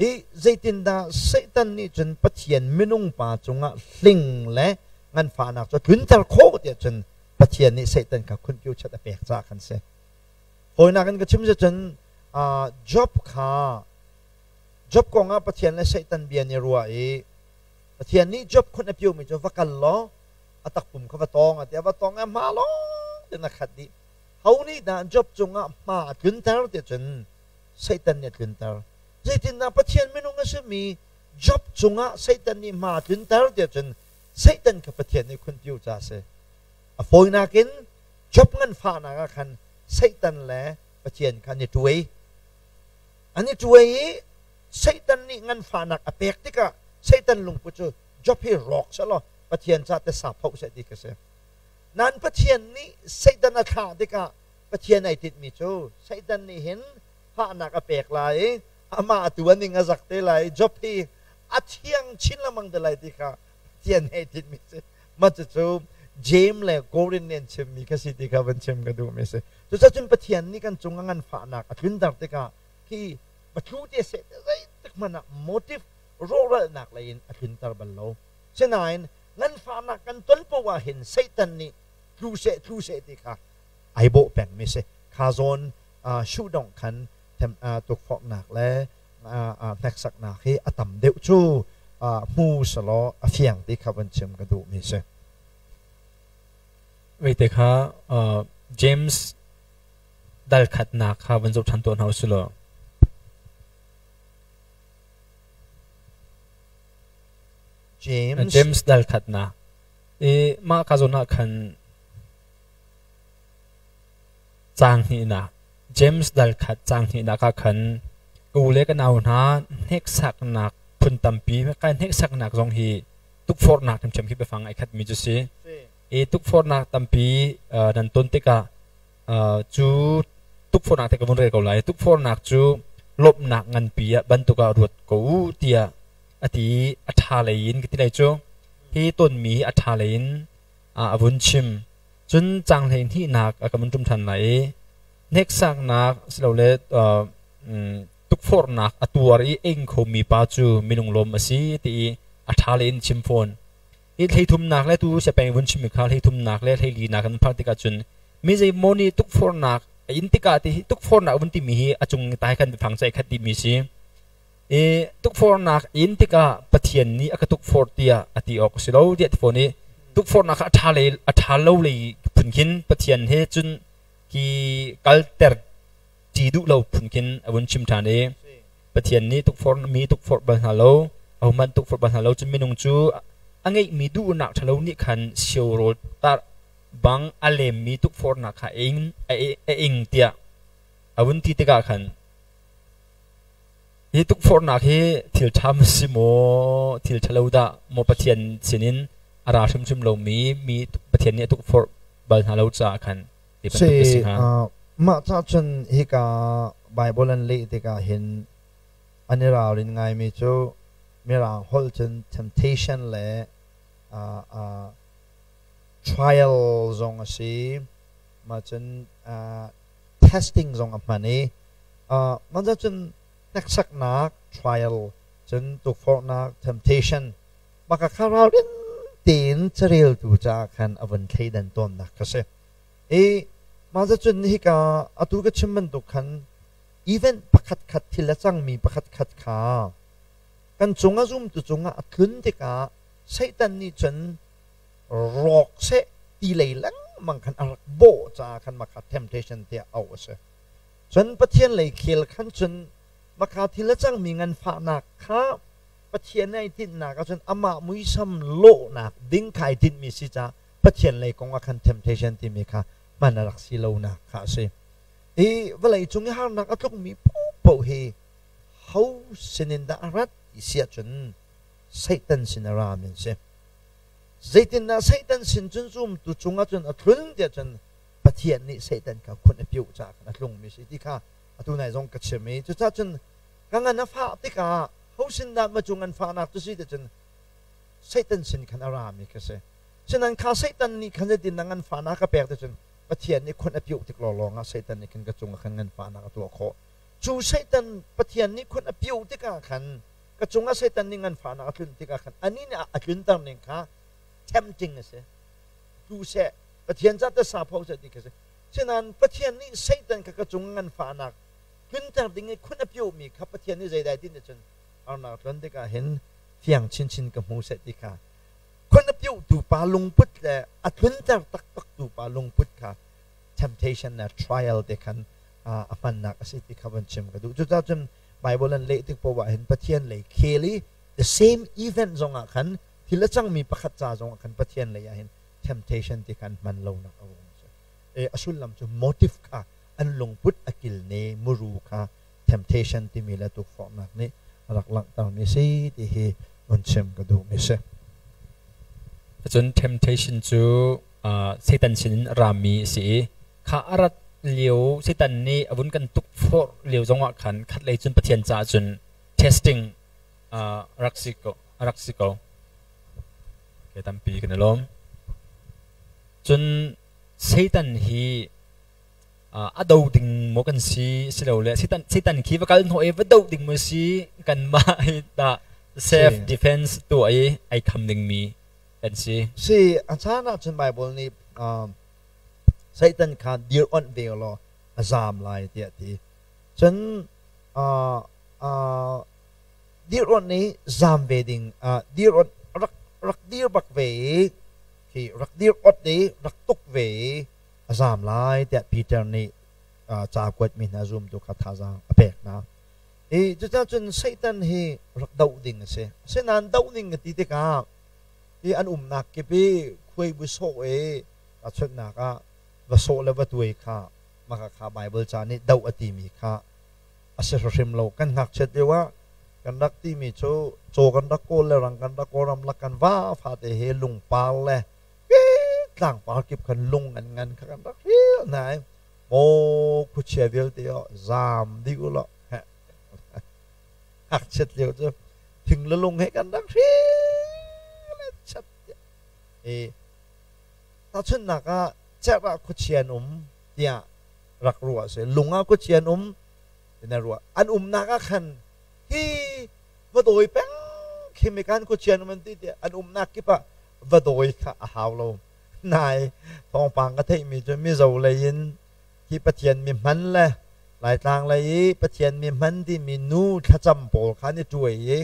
i zeitindah Satan nih cun Pathian minung pa cungah hling le nganfahnak cu a tlunter khawh tiah cun Pathian nih Satan kha khunpiu chat a pek caah khan si. Hawinak in ka chim si cun Job kha Job kongah Pathian le Satan bia nih ruah i Pathian nih Job khun a piomi cu va kal law a takpum kha va tawng a ti a va tawng i hma lawng tein a khat dih. Ho nih dah Job cungah hma a tlunter ti cun Satan nih a tlunter. Zeitindah Pathian minung a simi Job cungah Satan nih hma a tlunter ti cun Satan kha Pathian nih khunpiu ca a si. A fawinak in Job nganfahnak ah khan Satan le Pathian kha an i ṭuai. An i ṭuai i Satan nih nganfahnak a pek tikah Satan lungput cu Job hi rawk sehlaw Pathian ca tesa phoh seh ti kha si. Nain Pathian nih Satan a thlah tikah Pathian ai tinhmi cu Satan nih hin fahnak a pek lai i amah tu a ning a zak te lai i Job hi a thiang chin lengmang te lai ti kha Pathian nih ai tinhmi si. Mah cucu James le Korin nih an chimmi kha si ti kha van chim ka duhmi si. Cucaah cun Pathian nih kan cung a nganfahnak a tlunter tikah khi patlu te seh te zeitik hmanh ah motive rawhralnak lei in a tlunter bal lo. Sinain nganfahnak kan ton poah ah hin Satan nih tlu seh tlu seh ti kha ai bawh pengmi si. Kha zawn shuhdongh khan tukforhnak le hneksaknak hi a tam deuh cu hmu selaw a fiang ti kha van chim ka duhmi si. Veite kha James dal khatnak kha van zoh ṭhan tuah hna usih law. James James dal khatnak. I mah ka zawn ah khan caang hnihnak. James dal khat caang hnihnak ah khan ka u le ka nau hna hneksaknak phun tampi kai hneksaknak zong hi tukforhnak ṭhiamṭhiam khi biafang ai khatmi cu si. I tukforhnak tampi nan ton tikah cu tukforhnak te ka vun rel ko lai. Tukforhnak cu lawmhnak nganpi ah bantuk ah ruat ko u tiah a ti i a ṭha lei in ka ti lai cu. Hi tonmi hi a ṭha lei in a vun chim. Cun caang hleihnihnak a ka vun ṭum ṭhan lai i hneksaknak silole tukforhnak a tuar i a ing khomi pa cu minung lawm a si ti i a ṭha lei in chim fawn. Hi hleithumnak le tu siapeng vun chimmi kha hleithumnak le hleilinak kan phak tikah cun mi zeimaw nih tukforhnak a in tikah ti hi tukforhnak vun timi hi a cung tai khan biafang cu ai khat dihmi si. I tukforhnak in tikah Pathian nih a ka tukforh tiah a ti awk a si lo tiah ti fawn i tukforhnak kha a ṭha lei a ṭha lo lei phun khin Pathian he cun hi kalter ṭi duh lo phun khin a vun chim ṭhan i Pathian nih tukforh mi tukforh bal hna lo ahohmanh tukforh bal hna lo cun minung cu a ngeihmi duhnak ṭhalo nih khan sio rawl tar bang a lemmi tukforhnak kha a ing tiah a vun ti tikah khan hi tukforhnak hi thil ṭha maw si maw thil ṭhalo dah maw Pathian sinin a ra hrimhrim lomi mi Pathian nih a tukforh bal hna lo caah khan ti bantuk a si hnga. Mah ca cun hika Bible an leh tikah hin an i ralrin ngaimi cu Mirang holh cun temptation le trial zong a si. Mah cun testing zong a hman i mah cun hneksaknak trial cun tukforhnak temptation mah kha ralrin tein careltu caah khan a vun thleidan tawnnak kha si. I mah cun hika atu ka chim bantuk khan event pakhat khat thil a cangmi pakhat khat kha kan cung a zumtu cungah a tlun tikah Satan nih cun rawk seh ti lei lengmang khan a rak bawh caah khan mah kha temptation tiah auh a si. Cun Pathian lei khel khan cun maka thil a cangmi nganfahnak kha Pathian nih ai tinhnak ahcun amah muisam lawhnak ding kha ai tinhmi si caah Pathian lei kong ah khan temptation timi kha hman a rak si lonak kha a si. Hi vawlei cung i harnak a tlukmi paohpaoh hi ho sinin dah a rat ti si ahcun Satan sin a rami an si. Zeitindah Satan sin cun zumtu cungah cun a tlun tiah cun Pathian nih Satan kha khun a piuh caah khan a tlungmi si ti kha atu nai zong ka chim i cucaah cun ka ngan a fah tikah ho sin dah ma cu nganfahnak cu si ti cun Satan sin khan a rami ka si. Sinan kha Satan nih khan zeitin dah nganfahnak a pek ti cun Pathian nih khun a piuh tik lawnglawng ah Satan nih khan ka cungah khan nganfahnak a tuah khawh. Cu Satan Pathian nih khun a piuh tikah khan ka cungah Satan nih nganfahnak a tlun tikah khan anih nih a tlunter ning kha tempting a si. Tu seh Pathian ca te sapho seh ti kha si. Sinain Pathian nih Satan kha ka cung nganfahnak tlunter ding i khun a piuhmi kha Pathian nih zeidai ti nih cun harnak tlun tikah hin fiang chinchin ka hmu seh ti kha khun a piuhtu pa lungput le a tlunter taktaktu pa lungput kha temptation le trial te khan a hmannak a si ti kha van chim ka duh. Cucaah cun Bible an leh tik poah hin Pathian lei khel i the same event zongah khan thil a cangmi pakhat ca zongah khan Pathian lei ah hin temptation ti khan hman lonak a um. A sullam cu motive kha an lungput a kilne muru kha temptation timi le tukforhnak nih a rak langhtermi si ti hi vun chim ka duhmi si. Cun temptation cu Satan sinin a rami a si i kha a rat lio Satan nih a vun kan tukforh lio zongah khan khatlei cun Pathian caah cun testing rak si ko rak si ko. Okay, tampi kan i lawm. Cun Satan hi a do ding maw kan si silole Satan Satan khi va kal hnawh i va do ding maw si kanmah hi dah self defense tuah i ai kham dingmi kan si. Si a caan ahcun Bible nih Satan kha dir onh ve law a zaam lai tiah a ti. Cun dir onh i zaam ve ding dir onh rak rak dir bak ve i khi rak dir ot i rak tuk ve i a zaam lai tiah Peter nih ca kuatmi hna zumtu kha thazaang a pek hna. I cucaah cun Satan hi rak doh ding a si. Asinain doh ding ka ti tikah hi an umnak kip i khuai bu sawh i tahchunhnak ah va sawh le va tuai kha Maka kha Bible ca nih doh a timi kha a si hrim lo. Kan ngakchiat lio ah kan rak timi cu caw kan rak kawl le rang kan rak kawl ramlak kan va fate he lungpar le tlangpar kip khan lung an ngan kha kan rak hril hna i maw khuachia vialte oh zaam dih u law ngakchiat lio cu thing le lung he kan rak hril chat i tahchunhnak ah cerh ah khuachia an um tiah rak ruah a si. Lung ah khuachia an um na ruah. An umnak ah khan hi va dawi peng khi mi kan khuachia an um an ti tiah an umnak kip ah va dawi kha a hau lo. Nai thawngpang ka theihmi cu Mizo lei in hi Pathian mi hman le Laitlang lei i Pathian mi hman timi nu thlacam pawl kha an i ṭuai i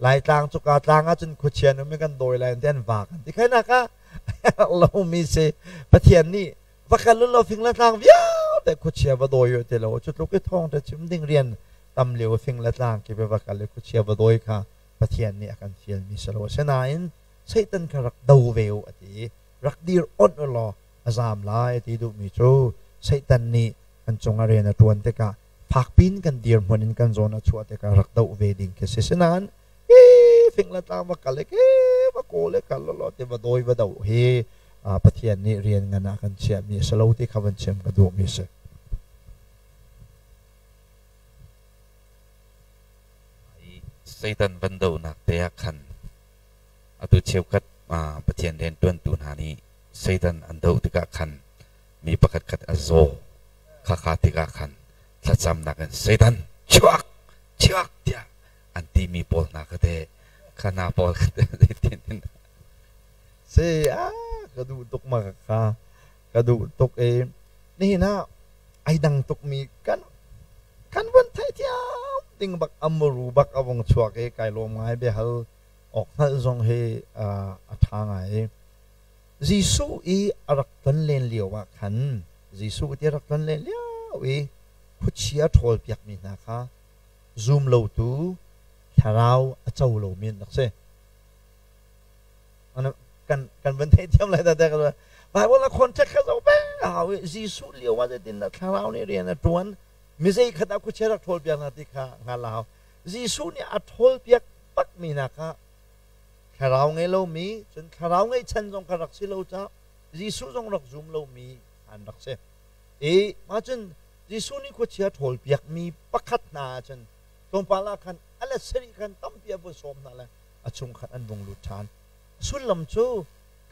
Laitlang cu ka tlang ah cun khuachia an um i kan dawi lai an ti an vak an ti. Khainak ah lomi si Pathian nih va kal u law fing le tlang vialte khuachia va dawi u ti lo cu tluk i thawng te chim ding rian tam lio fing le tlang ki va kal i khuachia va dawi kha Pathian nih a kan fialmi si lo. Asinain Satan kha rak do ve u a ti. Rak dir onh u law a zaam lai a ti duhmi cu Satan nih kan cung ah rian a ṭuan tikah fakpin kan dirhmun in kan zawn a chuah tikah rak doh ve ding khi si. Sinain hi fing le tlang va kal i ke va kawl i kal law ti va dawi va doh hi Pathian nih rian ngan ah kan chiahmi a si lo ti kha van chim ka duhmi a si. Satan van dohnak te ah khan atu cheukhat Pathian rianṭuantu hna nih Satan an doh tikah khan mi pakhatkhat a zaw khakha tikah khan thlacamnak in Satan chuak chuak tiah an timi pawl hna kha teh kha hna pawl kha teh zeitin Si a ka duh tuk ma ka ka duh tuk i nihin ah ai dang tuk mi kan kan van thei thiam ding bak amuru bak a vung chuak i kai lawm ngai biahal awk hngalh zong hi a ṭha ngai. Jesuh i a rak ton len lio ah khan Jesuh ti a rak ton len lio i khuachia ṭhawl piakmi hna kha zum lotu thlarau a co lomi an rak si. Kan kan van theithiam lai ta te ka Bible a context kha zoh peng a hau i Jesuh lio ah zeitin dah thlarau nih rian a ṭuan mi zei khat ah khuachia rak ṭhawl piak hna ti kha hngal a hau. Jesuh nih a ṭhawl piak bakmi hna kha thlarau ngei lomi cun thlarau ngeihchan zong kha rak si lo caah Jesuh zong rak zum lomi an rak si. I mah cun Jesuh nih khuachia ṭhawl piakmi pakhat hna ah cun tlawmpal ah khan a let sarih khan tampi a vun sawm hna le a chung khan an vung lut ṭhan. Sullam cu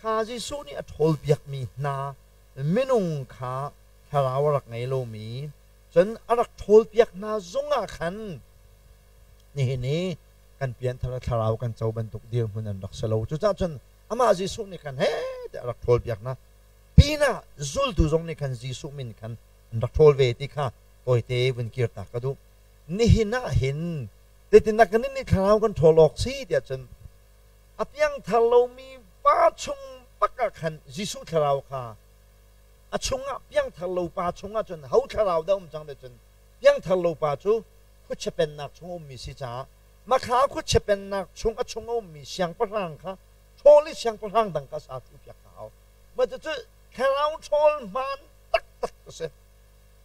kha Jesuh nih a ṭhawl piakmi hna minung kha thlarau a rak ngei lomi cun a rak ṭhawl piak hna zongah khan nihin i kan pianthar thlarau kan co bantuk dirhmun an rak si lo. Cucaah cun amah Jesuh nih khan he tiah a rak ṭhawl piak hna. Pinah zultu zong nih khan Jesuh min khan an rak ṭhawl ve ti kha tawite vun kirtak ka duh. Nihin ah hin zeitindah kan nih thlarau kan ṭhawl awk si tiah cun a piangthar lomi pa chung bak ah khan Jesuh thlarau kha a chungah piangthar lo pa chungah cun ho thlarau dah um cang ti cun piangthar lo pa cu khuachia pennak chung a ummi si caah makha khuachia pennak chung a chung a ummi siangpahrang kha ṭhawl i siangpahrang dang kha sa thuh piak ka hau. Mah cucu thlarau ṭhawl hmaan taktak a si.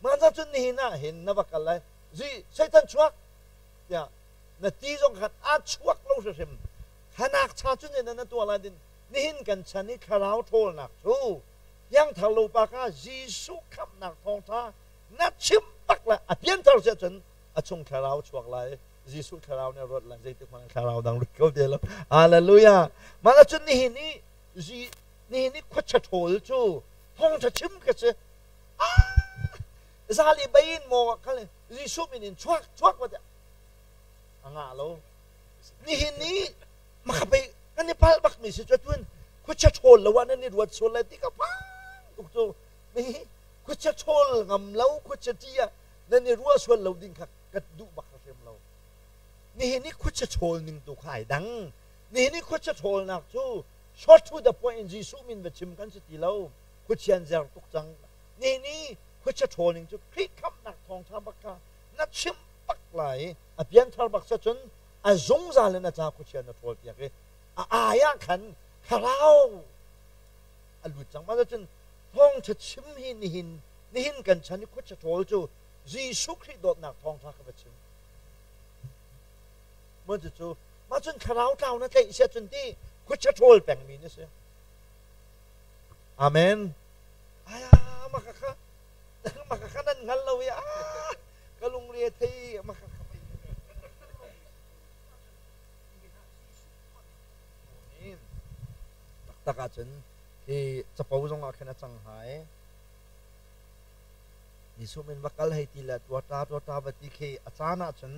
Mah ca cun nihin ah hin na va kal lai zi Satan chuak tiah na ti zong khan a chuak lo hrimhrim. Khanak cha cun in na tuah lai din nihin kan chan i thlarau ṭhawlnak cu piangthar lo pa kha Jesuh khamhnak thawngṭha na chim bak le a pianthar si ahcun a chung thlarau chuak lai Jesuh thlarau nih a ruat lai zeitik hmanh thlarau dang lut ko te lo. Hallelujah. Mah cun nihin i nihin i khuacha ṭhawl cu thawngṭha chim ka si. Zali bayin maw khal Jesuh min in chuak chuak wa a ngah lo. Nihin ni makapei kan i pal bak mi si cu tun khuacha ṭhawl lo ah nan i ruat sual lai ti ka pang tuk cu mi khuacha ṭhawl ngam lo khuacha ṭi ah nan i ruah sual lo ding kha ka duh bak hrim lo. Nihin i khuacha ṭhawl ning tu kha ai dang. Nihin i khuacha ṭhawlnak cu short to the point in Jesuh min va chim kan si ti lo. Khuachian zer tuk cang. Nihin i khuacha ṭhawl ning cu Khrih khamhnak thawngṭha bak kha na chim bak lai i a pianthar bak sa cun a zungzal in a ca khuachia na ṭhawl piak i a ai ah khan thlarau a lut cang. Mah cun thawngṭha chim hi nihin Nihin kan chan i khuachia ṭhawl cu Jesuh Khrih dawtnak thawngṭha kha va chim. Mun cucu mah cun thlarau tlau na tlaih siah cun ti khuachia ṭhawl pengmi na si. Amen. Aya maka kha maka kha nan hngal lo i ah ka lungre a thei maka kha taktak ahcun hi capo zong ah khin a cang hnga i Jesuh min va kal hei ti le tuata tuata va ti khi a caan ahcun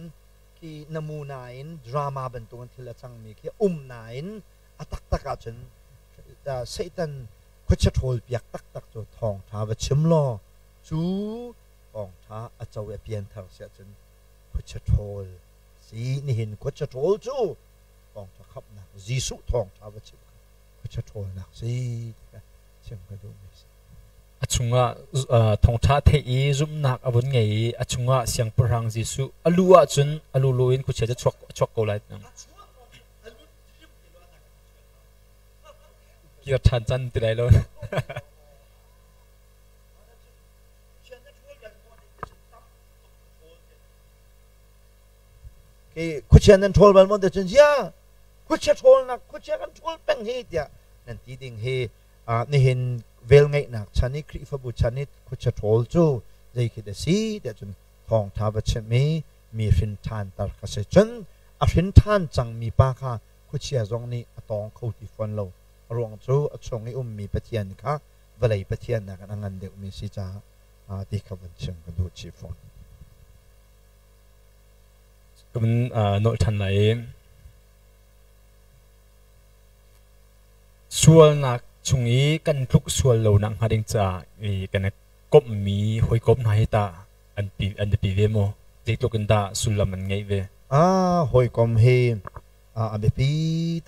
khi namuna in drama bantukin thil a cangmi khi um nain a taktak ahcun Satan khuachia ṭhawl piak taktak cu thawngṭha va chim law cu thawngṭha a co i a pianthar si ahcun khuachia ṭhawl si nihin khuachia ṭhawl cu thawngṭha khamhnak Jesuh thawngṭha va chim kha khuachia ṭhawlnak si chim ka duhmi si. A chungah thawngṭha theih i zumhnak a vun ngei i a chungah Siangpahrang Jesuh a lu ahcun a lulu in khuachia cu a chuak ko lai. Kir ṭhan can ti lai lo. Khuachia nan ṭhawl bal maw ti cun zia khuachia ṭhawlnak khuachia kan ṭhawl peng hi tiah nan ti ding hi nihin velngeihnak chan i Khrihfabu chan i khuachia ṭhawl cu zei khi dah si tiah cun thawngṭha va chimh i mi hrin ṭhanter kha si cun a hrin ṭhan cangmi pa kha khuachia zong nih a tawng kho ti fawn lo a ruang cu a chung i ummi Pathian kha vawlei Pathian nakin a ngan deuhmi si caah ti kha vun chim ka duh chih fawn. Ka vun nolh ṭhan lai i sualnak chung i kan tluk sual lo nak hnga ding caah i kan i komhmi hawikom hna hi tah an pi an biapi ve maw? Zeitluk in dah sullam an ngeih ve? Ah, hawikom hi a biapi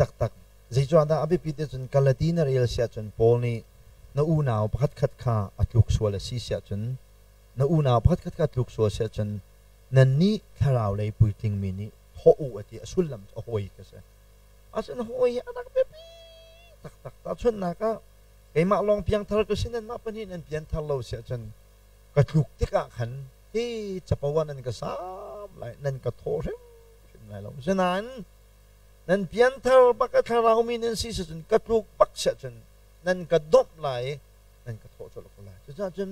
taktak. Zeicuahdah a biapi ti cun Galati na rel siah cun Paul nih na unau pakhatkhat kha a tluk sual a si siah cun na unau pakhatkhat kha tluk sual siah cun nannih thlarau lei puitlingmi nih thawh u a ti a sullam cu a hawi ka si. Asinain hawi hi a rak biapi taktak. Tahchunhnak ah keimah lawng piangthar ka si nanmah pahnih nan pianthar lo siah cun ka tluk tikah khan hi capo ah nan ka sam lai nan ka thawh hrimhrim lai lo. Asinain nan pianthar bak a thlarau mi nan si cun ka tluk bak siah cun nan ka domh lai i nan ka thawh colh ko lai. Cucaah cun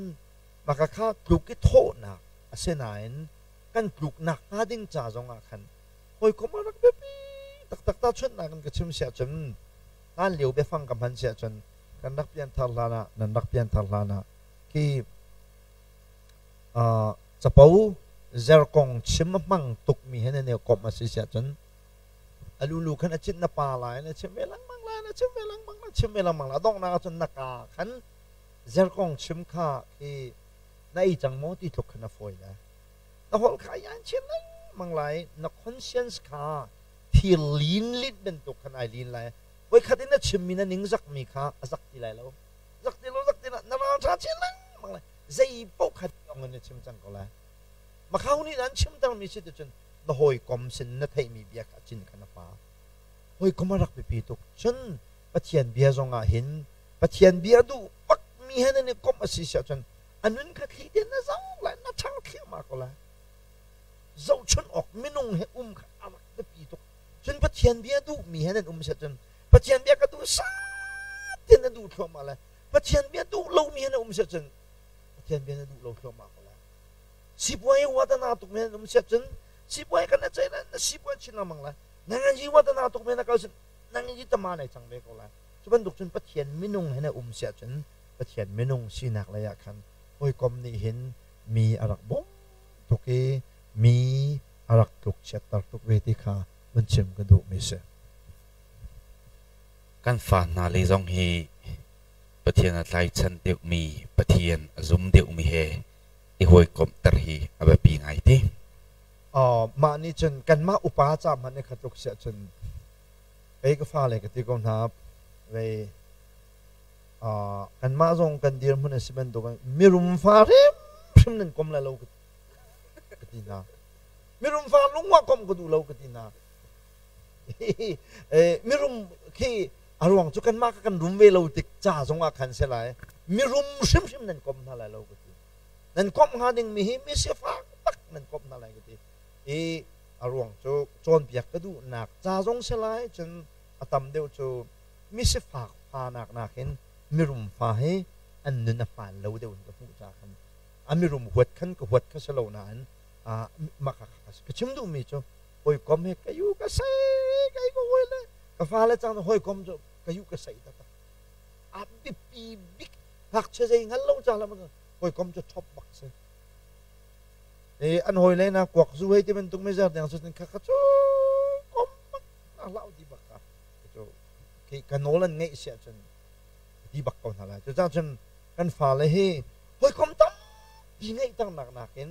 maka kha tluk i thawhnak asinain kan tluknak hnga ding ca zongah khan hawikom a rak biapi taktak tahchunhnak in ka chim siah cun hlan lio biafang ka hman siah cun kan rak pianthar hlan ah nan rak pianthar hlan ah khi capo zerkong chim a hmang tukmi he nan i komh a si siah cun a lulu khan a cit na pa lai na chim ve lengmang lai na chim ve lengmang na chim ve lengmang lai donghnak ah cun na ka khan zerkong chim kha khi na ei cang maw ti tluk khan a fawi lai na holh kha yan chin lengmang lai na conscience kha thil lin lin bantuk khan ai lin lai voikhat in na chimmi na ning zakmi kha a zak ti lai lo zak ti lo zak ti lo na ral tha chin lengmang lai zei paoh kha ong in na chim cang ko lai makhau nih an chim termi si cun na hawikom sin na theihmi bia kha cin kha na pa hawikom a rak biapi tuk cun Pathian bia zong ah hin Pathian bia duh bak mi he nan i komh a si siah cun a nun kha thli te na zoh lai na ṭhang thliahmah ko lai zohchun awk minung he um kha a rak biapi tuk cun Pathian bia duh mi he nan um siah cun Pathian bia ka duh sat te na duh thluahmah lai Pathian bia duh lo mi he na um siah cun Pathian bia na duh lo thluahmah ko lai sipuai watana tuk mi he nan um siah cun sipuai kan na cei na sipuai chin lengmang lai na ngan watana tuk mi na kal nang i tama nei cang ve ko lai cu bantuk cun Pathian minung he na um siah cun Pathian minung sinak lei ah khan hawikom nih hin mi a rak bawmh tuk i mi a rak tluk chiatter tuk ve ti kha vun chim ka duhmi si. Kan fa hna le zong hi Pathian a tlaichan deuhmi, Pathian a zum deuhmi he i hawikomhter hi a biapi ngai ti. Mah nih cun kanmah upa ca hmanh i kha tluk siah cun kei ka fale ka ti ko hna vei kanmah zong kan dirhmun a si bantukin mirum fa hrimhrim nan kom lai lo ka ti hna mirum fa lungwa kom ka duh lo ka ti hna mirum khi a ruang cu kanmah ka kan rum ve lo tik ca zong ah khan si lai mirum hrimhrim nan kom hna lai lo ka ti. Nan komh hnga dingmi hi mi sifak tak nan komh hna lai ka ti. I a ruang cu cawnpiak ka duhnak ca zong si lai, cun a tam deuh cu mi sifak fa nak nakin mirum fa hi an nun a hmaan lo deuh in ka hmuh caah khan a mirum huat khan ka huat kha si lo nain mah kha ka chim duhmi cu hawikom he ka yu ka sei kai ka hawi le ka fale cang hawikom cu ka yu ka sei taktak a biapi bik ngakchia zei hngal lo ca la hawikom cu ṭhop bak si. E an hawi le na kuak zu hei ti bantuk mezer deng cu kha kha cu kom bak na hlau ti bak ka cu khi ka nawl an ngeih si ahcun ti bak ko hna lai. Cucaah cun kan fale hi hawikom tampi ngeih ternak nakin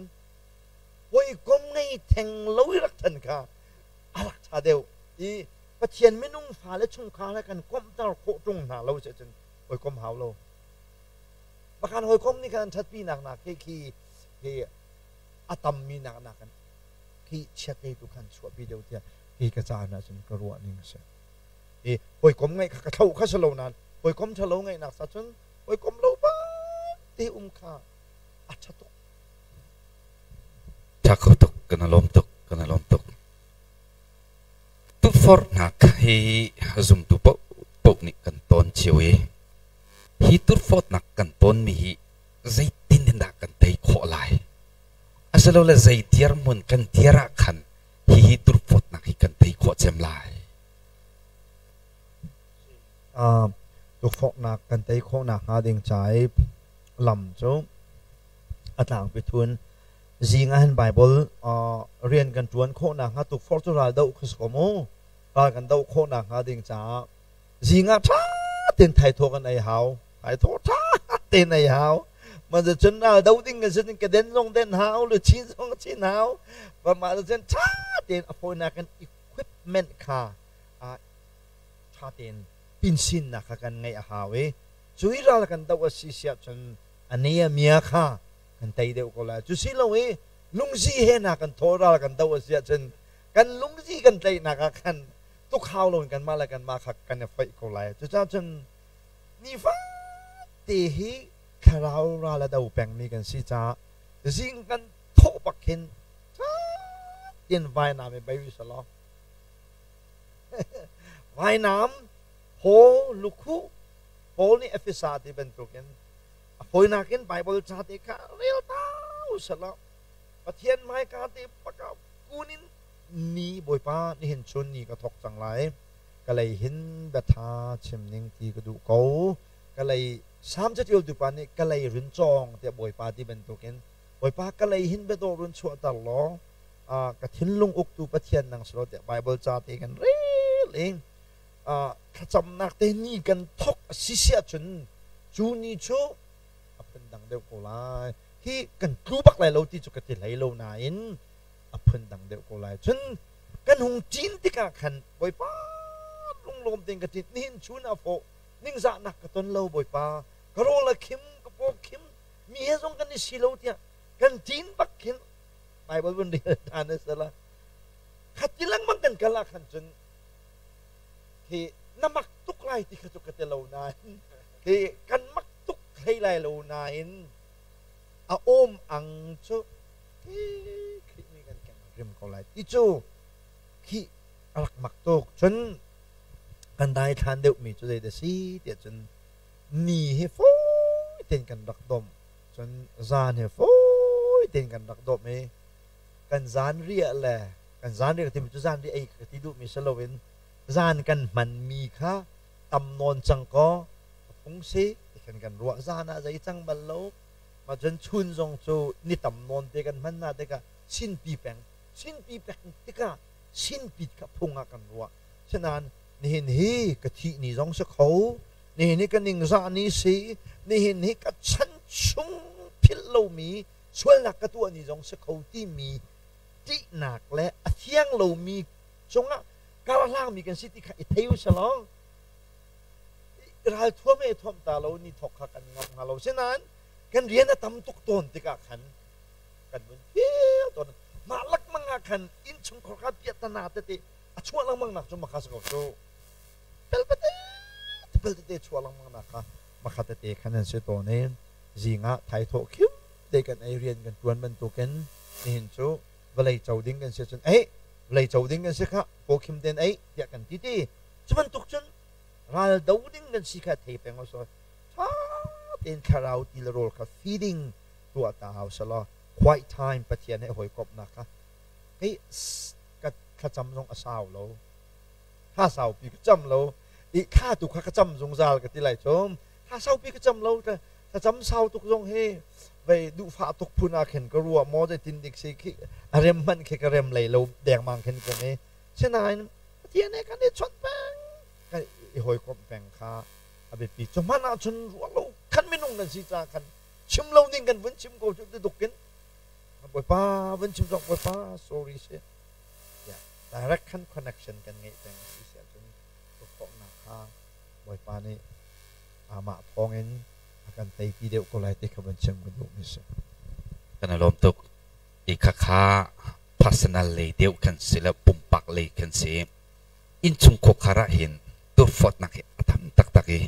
hawikom ngei theng lo i rak ṭhan kha a rak ṭha deuh i Pathian minung fale chungkhar he kan komhter khawh ṭung hna lo si ahcun hawikom hau lo. Pakhan hawikom nih khan an ṭhatpi nak nak khi khi khi a tammi nak nak kan khi chiatlei tu khan chuahpi deuh tiah hi ka caan ahcun ka ruah ning a si. I hawikom ngeih kha ka thlo kha si lo nain hawikom ṭhalo ngeihnak sa cun hawikom lo ba te um kha a ṭha tuk. Ṭha kho tuk, kan i lawm tuk, kan i lawm tuk. Tukforhnak hi zumtu paohpaoh nih kan tawn cio i hi tukforhnak kan tawnmi hi zeitin in dah kan tei khawh lai? Asilole zei dirhmun kan dir ah khan hihi tukforhnak hi kan tei khawh cem lai? Tukforhnak kan tei khawh nakhnga ding ca i lam cu a tlangpi thun. Zing ah hin Bible rian kan ṭuan khawh nakhnga tukforh cu ral doh kha si ko mu. Ral kan doh khawh nakhnga ding caah zing ah ṭha tein thaithawh kan ei hau. Thaithawh ṭha tein ei hau. Mah cun ral do ding kan si ka den zong den hau, luchin zong chin hau. Mah cun ṭha tein a fawinak in equipment kha ṭha tein pinsinnak kha kan ngeih a hau i cu i ral kan doh a si siah cun a ne a mia kha kan tei deuh ko lai. Cu si lo i lungzi he hna kan thaw ral kan doh a si ahcun kan lungzi kan tlaihnak ah khan tuk hau loin kanmah le kanmah kha kan i foih ko lai. Cucaah cun nifate hi thlarau ral a do pengmi kan si caah zing kan thawh bak khin tin vainam i bei usalaw vainam haw lukhuh Paul nih Efesa ti bantukin a fawinak in Bible ca te kha rel ta usalaw Pathian hmaika te paka kunin ni Bawipa nihin chun ni ka thawk cang lai ka lei hin biatha chim ning ti ka duh ko ka lei Salm catialtu pa nih ka lei run cawng tiah Bawipa ti bantukin Bawipa ka lei hin biadawh run chuahter law ka thinlung uktu Pathian nang si law tiah Bible ca te kan rel i thlacamnak te ni kan thawk a si si ahcun cu ni cu a phundang deuh ko lai. Hi kan tlu bak lai lo ti cu ka ti hlei lo nain a phundang deuh ko lai. Cun kan hung ṭin tikah khan Bawipa lunglawm tein ka ṭin. Nihin chun a fawh ningzahnak ka ton lo Bawipa. Ka rawl a khim, ka paw khim, mi he zong kan i si lo tiah kan ṭin bak khin Bible vun rel ṭhan a si la. Khati lengmang kan kal ah khan cun khi na mak tuk lai ti kha cu ka ti lo nain khi kan mak tuk hlei lai lo nain a awm ang cu khi Khrih nih kan keng rim ko lai ti cu khi a rak mak tuk. Cun kan daithlan deuhmi cu zei dah si tiah cun ni hi fawi tein kan rak domh, cun zan hi fawi tein kan rak domh i kan zan riah le kan zan riah timi cu zan riah ei ka ti duhmi si loin zan kan hmanmi kha tam nawn cang kaw a phung si ti khan kan ruah. Zan ah zei cang bal lo, mah cun chun zong cu ni tam nawn te kan hman hna tikah sinpi peng sinpi peng tikah sinpit kha phung ah kan ruah. Sinain nihin hi ka thih ni zong si kho, nihin hi ka ningzah ni si, nihin hi ka chan chung philh lomi sualnak ka tuah ni zong si kho timi ṭihnak le a thiang lomi cungah karhlangmi kan si ti kha i thei u selaw ral thuam e thuam ta lo ni thok kha kan ngam hnga lo. Sinain kan rian a tam tuk tawn tikah khan kan vun feel tawn. Mah lakmang ah khan innchungkhar kha piahtana tete a chuah lengmang nak cu makha si ko cu pelpate pel tete chuah lengmang nak kha makha tete khan an si tawn i zing ah thaithawh khim. te kan ei rian kan ṭuan bantukin nihin cu vawlei co ding kan si cun ei vawlei co ding kan si kha pawkhim tein ei tiah kan ti ti. Cu bantuk cun ral do ding kan si kha thei peng usih. Ṭha tein thlarau ti le rawl kha feeding tuah ta hau selaw quiet time Pathian he hawikomhnak kha kei ka thlacam zong a sau lo. Thla saupi ka cam lo. I thla tu kha ka cam zungzal ka ti lai cu. Thla saupi ka cam lo. Thlacam sau tuk zong hi vei duhfah tuk phun ah khin ka ruah maw zeitin dik si khi a rem hmanh khi ka rem lei lo dengmang khin kum i sinain Pathian he kan i chawnh peng kan i hawikomh peng kha a biapi cu hmanh ah cun ruah lo khan minung kan si caah khan chim lo ding kan vun chim ko cu tuk in Bawipa vun chim zong Bawipa sorry si yeah direct khan connection kan ngeih peng si si ahcun khawhnak kha Bawipa nih amah thawngin a kan teipi deuh ko lai ti kha van chim ka duhmi si. Kan i lawm tuk. I khakha personal lei deuh kan si le pumpak lei kan si. Innchung khuakhar ah hin turfawtnak hi a tam taktak i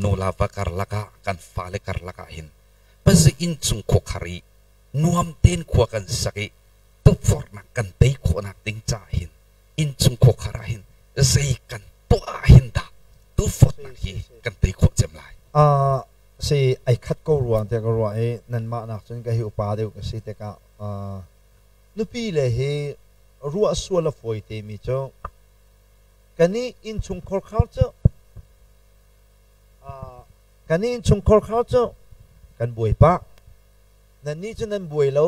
nula va karlak ah kan fale karlak ah hin pazi innchung khuakhar i nuam tein khua kan sak i tukforhnak kan tei khawhnak ding caah hin innchung khuakhar ah hin zei kan tuah ah hin dah tukforhnak hi kan tei khawh cem lai? Si ai khat ko ruang te ka ruah i nanmah nak cun ka hi upa deuh ka si tikah nupi le hi ruah sual a fawi te mi cu kan i innchungkhar khar cu kan i innchungkhar khar cu kan buai pah nannih cu nan buai lo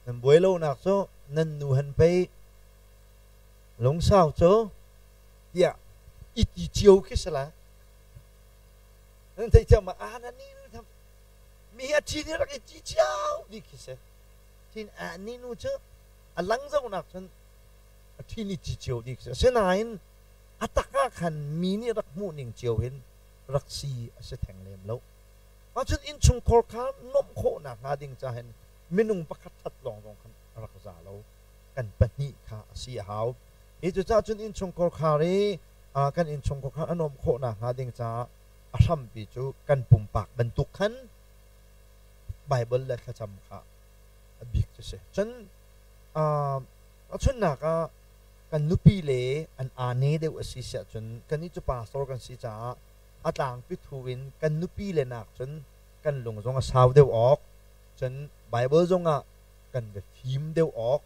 nan buai lonak cu nan nu han pei lungsau cu tiah i ti cio khi si la nan theih thiam ma ah nan ni nu mi hi a thi nih rak i ti cio bik khi si thin a ni nu cu a lang zonak cun a thi ni ti cio dih khi si asinain a tak ah khan mi nih rak hmuh ning cio hin rak si a si theng lem lo ahcun innchungkhar kha nuamh khawhnak hnga ding ca hin minung pakhat that lawng zong khan a rak za lo kan pahnih kha a si a hau hi cucaah cun innchungkhar khar i kan innchungkhar kha a nuamh khawhnak hnga ding caah a hrampi cu kan pumpak bantuk khan Bible le thlacam kha a bik cu si cun chunnak ah kan nupi le an aa deuh a si siah cun kannih cu pastor kan si caah a tlangpi thu in kan nupi le nak cun kan lung zong a sau deuh awk cun Bible zong ah kan biafim deuh awk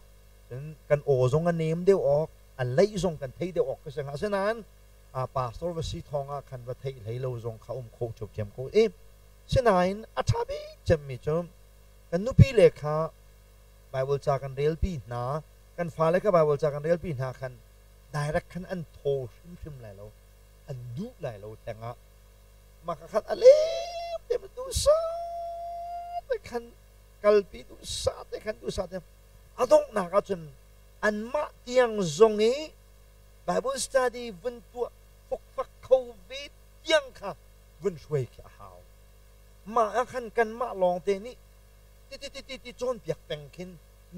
cun kan aw zong a nem deuh awk a leih zong kan thei deuh awk ka si hnga asinain a pastor va si thawng ah khan va theih hlei lo zong kha um kho ṭhiamṭhiam ko i sinain a ṭha bik cemmi cu kan nupi le kha Bible ca kan relpi hna kan fale kha Bible ca kan relpi hna khan direct khan an thaw hrimhrim lai lo an duh lai lo theng ah mah ka khat a lem te duhsah te khan kalpi duhsah te khan duhsah te a donghnak ahcun anmah tiang zong i Bible study vun tuah fokfak kho ve tiang kha vun hruai khi a hau. Mah ah khan kanmah lawng te nih ti ti ti ti ti cawnpiak peng khin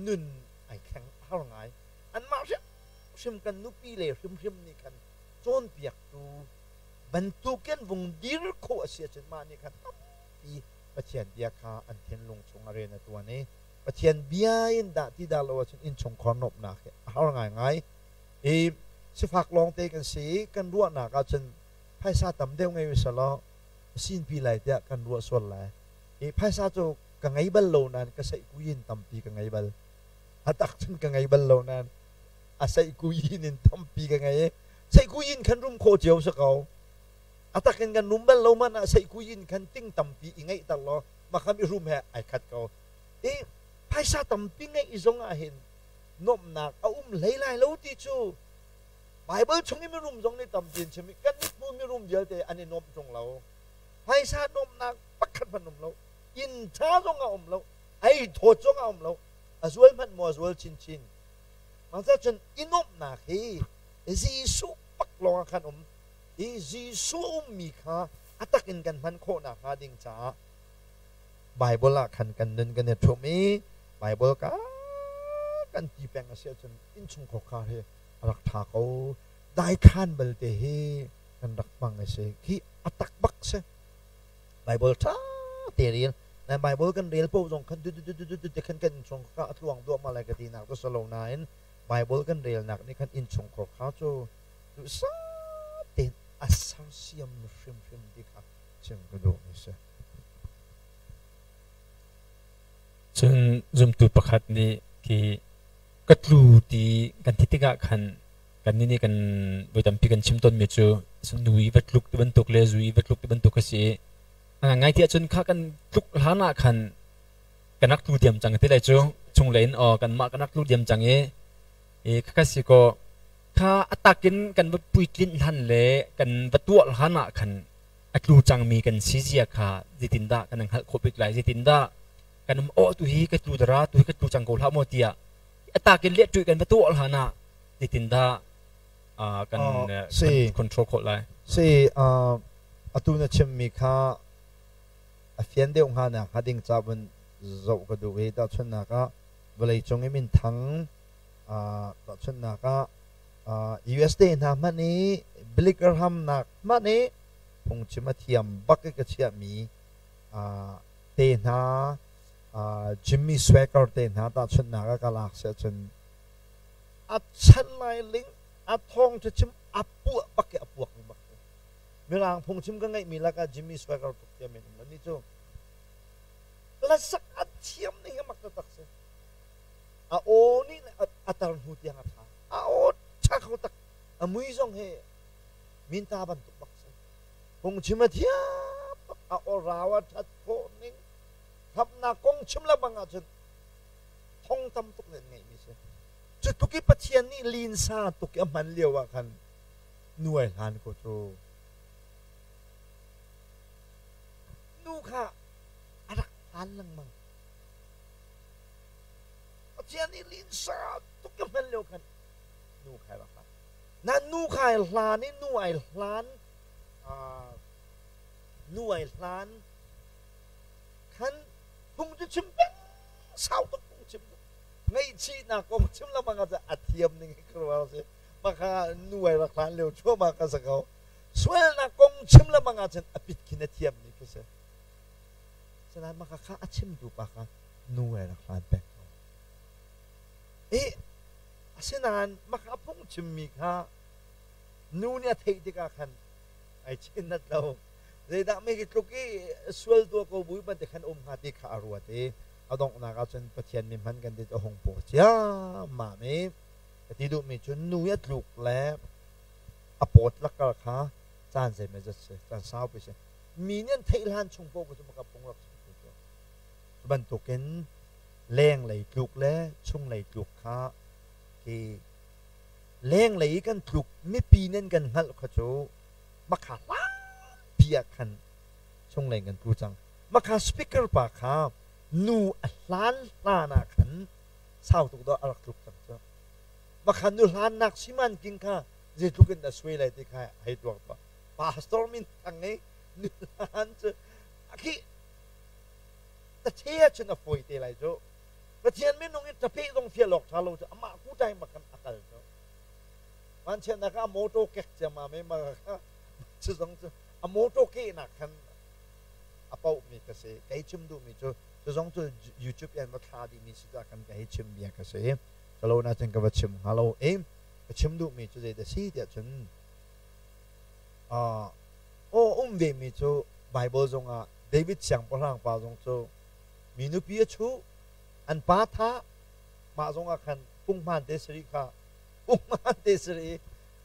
nun ai thleng a har ngai. Anmah hrimhrim kan nupi le hrimhrim nih khan cawnpiaktu bantukin vung dir khawh a si ahcun mah nih khan tampi Pathian bia kha an thinlung chung a rian a tuan i Pathian bia in dah ti dah lo ahcun innchungkhar nuamhnak hi a har ngaingai. I sifak lawngte kan si i kan ruahnak ahcun phaisa tam deuh ngei usih law sinpi lai tiah kan ruah sual lai. I phaisa cu ka ngei bal lo nain ka seihkuyin tampi ka ngei bal. A tak cun ka ngei bal lo nain a seihkuyin in tampi ka ngei i seihkuyin khan rum khawh cio si ko. A tak in kan rum bal lo man ah seihkuyin khan ting tampi i ngeihter law makham i rum he ai khat ko. I phaisa tampi ngeih zong ah hin nuamhnak a um hlei lai lo ti cu Bible chung i mirum zong nih tampi an chim i kan mithmu mirum vialte an i nuamh ṭung lo. Phaisa nuamhnak pakhat hmanh um lo. Inn ṭha zong a um lo. Ei thawt zong a um lo. A zual hmanh maw a zual chinchin. Mah cun i nuamhnak hi Jesuh pak lawng ah khan um. I Jesuh ummi kha a tak in kan hman khawh nakhnga ding caah Bible ah khan kan nun kan i ṭhum i Bible ka kan ti peng a si ahcun innchungkhar khar hi a rak ṭha ko. Daikhan balte hi kan rak hmang a si. Khi a tak bak si. Bible ṭha te rel. Na Bible kan rel po zong khan du du du du du te khan kan innchung kha a tluang duahmah lai ka ti nak cu si lo nain Bible kan relnak nih khan innchungkhar kha cu duhsah tein a sersiam hrimhrim ti kha chim ka duhmi si. Cun zumtu pakhat nih khi ka tlu ti kan ti tikah khan kannih nih kan voi tampi kan chim tawnmi cu nu i va tluk ti bantuk le zu i va tluk ti bantuk a si i a ngai ti ahcun kha kan tluk hlan ah khan kan rak tlu diam cang ti lai cu chunglei in aw kanmah kan rak tlu diam cang i i khakha si kaw kha a takin kan va puitlinh hlan le kan va tuah hlan ah khan a tlu cangmi kan si zia kha zeitindah kan hngalh khawh bik lai, zeitindah kan um aw tu hi ka tlu dara tu hi ka tlu cang ko hlah maw tiah a takin leh ṭuih kan va tuah hlan ah zeitindah kan control khawh lai? Si, atu na chimmi kha a fian deuh hnga nak hnga ding ca vun zoh ka duh i tahchunhnak ah vawleicung i minthang, tahchunhnak ah USA hna hmanh i Billy Graham nak hmanh i phungchim a thiam bak i ka chiahmi te hna, Jimmy Swaggart te hna tahchunhnak ah ka lak si ahcun a chan lai ling a thawng chim a puah bak i a puak bak. Mirang phungchim ka ngeihmi lakah Jimmy Swaggart tuk thiam in um ni cu hlasak a thiam ning hi mak taktak si. A aw nih a tar hnu tiang a tha. A aw tha kho tak. A mui zong hi minta bantuk bak si. Phungchim a thiam bak. A aw rau a that khawh ning. Khamnak kong chim le bang ahcun thong tam tuk nih an ngeihmi si. Cu tuk i Pathian nih linsa tuk i a hman lio ah khan nuai hlan ko cu. Nu kha a rak hlan lengmang. Pathian nih linsa tuk i hman lio khan nu kha rak hlan. Na nu kha ai hlan i nu ai hlan, nu ai hlan khan phung cu chim peng, sau tuk phung chim ngaihchihnak kong chim lengmang ah a thiam ning hi ka ruah si. Maka nu ai rak hlan lio chuahmah ka si ko. Sualnak kong chim lengmang ahcun a pit khin a thiammi khi si. Sinain maka kha a chimtu pa kha nu ai rak hlan peng ko. I asinain maka phung chimmi kha nu nih a theih tikah khan ai chin nat lo. Zeidah mei hi tluk i sual tuah ko bui bantuk khan um hnga ti kha a ruat i a donghnak ahcun Pathian mi hman kan ti a hung paw ciammam i Ka ti duhmi cu nu i a tluk le a pawt lakar kha caan zeimawzat si, caan saupi si. Mi nih an theih hlan chung paoh cu maka phung rak si cu. Cu bantukin lenglei tluk le chunglei tluk kha khi lenglei i kan tluk mipi nih an kan hngalh kha cu makha hlanpi ah khan chunglei kan tlu cang. Makha speaker pa kha nu a hlan hlan ah khan sau tuk dah a rak tluk cang cu. Makhan nu hlannak siman king kha zeitluk in dah suai lai ti kha hei tuak tuah. Pastor min thang i nu hlan cu khi ta che cun a fawi te lai cu. Pathian minung i tape zong fial awk ṭha lo cu amah ku tai makan a kal cu. Vanchiatnak ah a motor kek ciammam i ma kha cu zong cu a motor kehnak khan a pauhmi ka si. Kei chim duhmi cu cu zong cu YouTube in va thla dihmi si caah kan ka hei chim bia ka si. Ka lo na cun ka va chim hnga lo i ka chim duhmi cu zeidah si tiah cun aw um vemi cu Bible zongah David siangpahrang pa zong cu mi nupi a chuh, an pa thah, mah zongah khan punghman te sari kha punghman te sari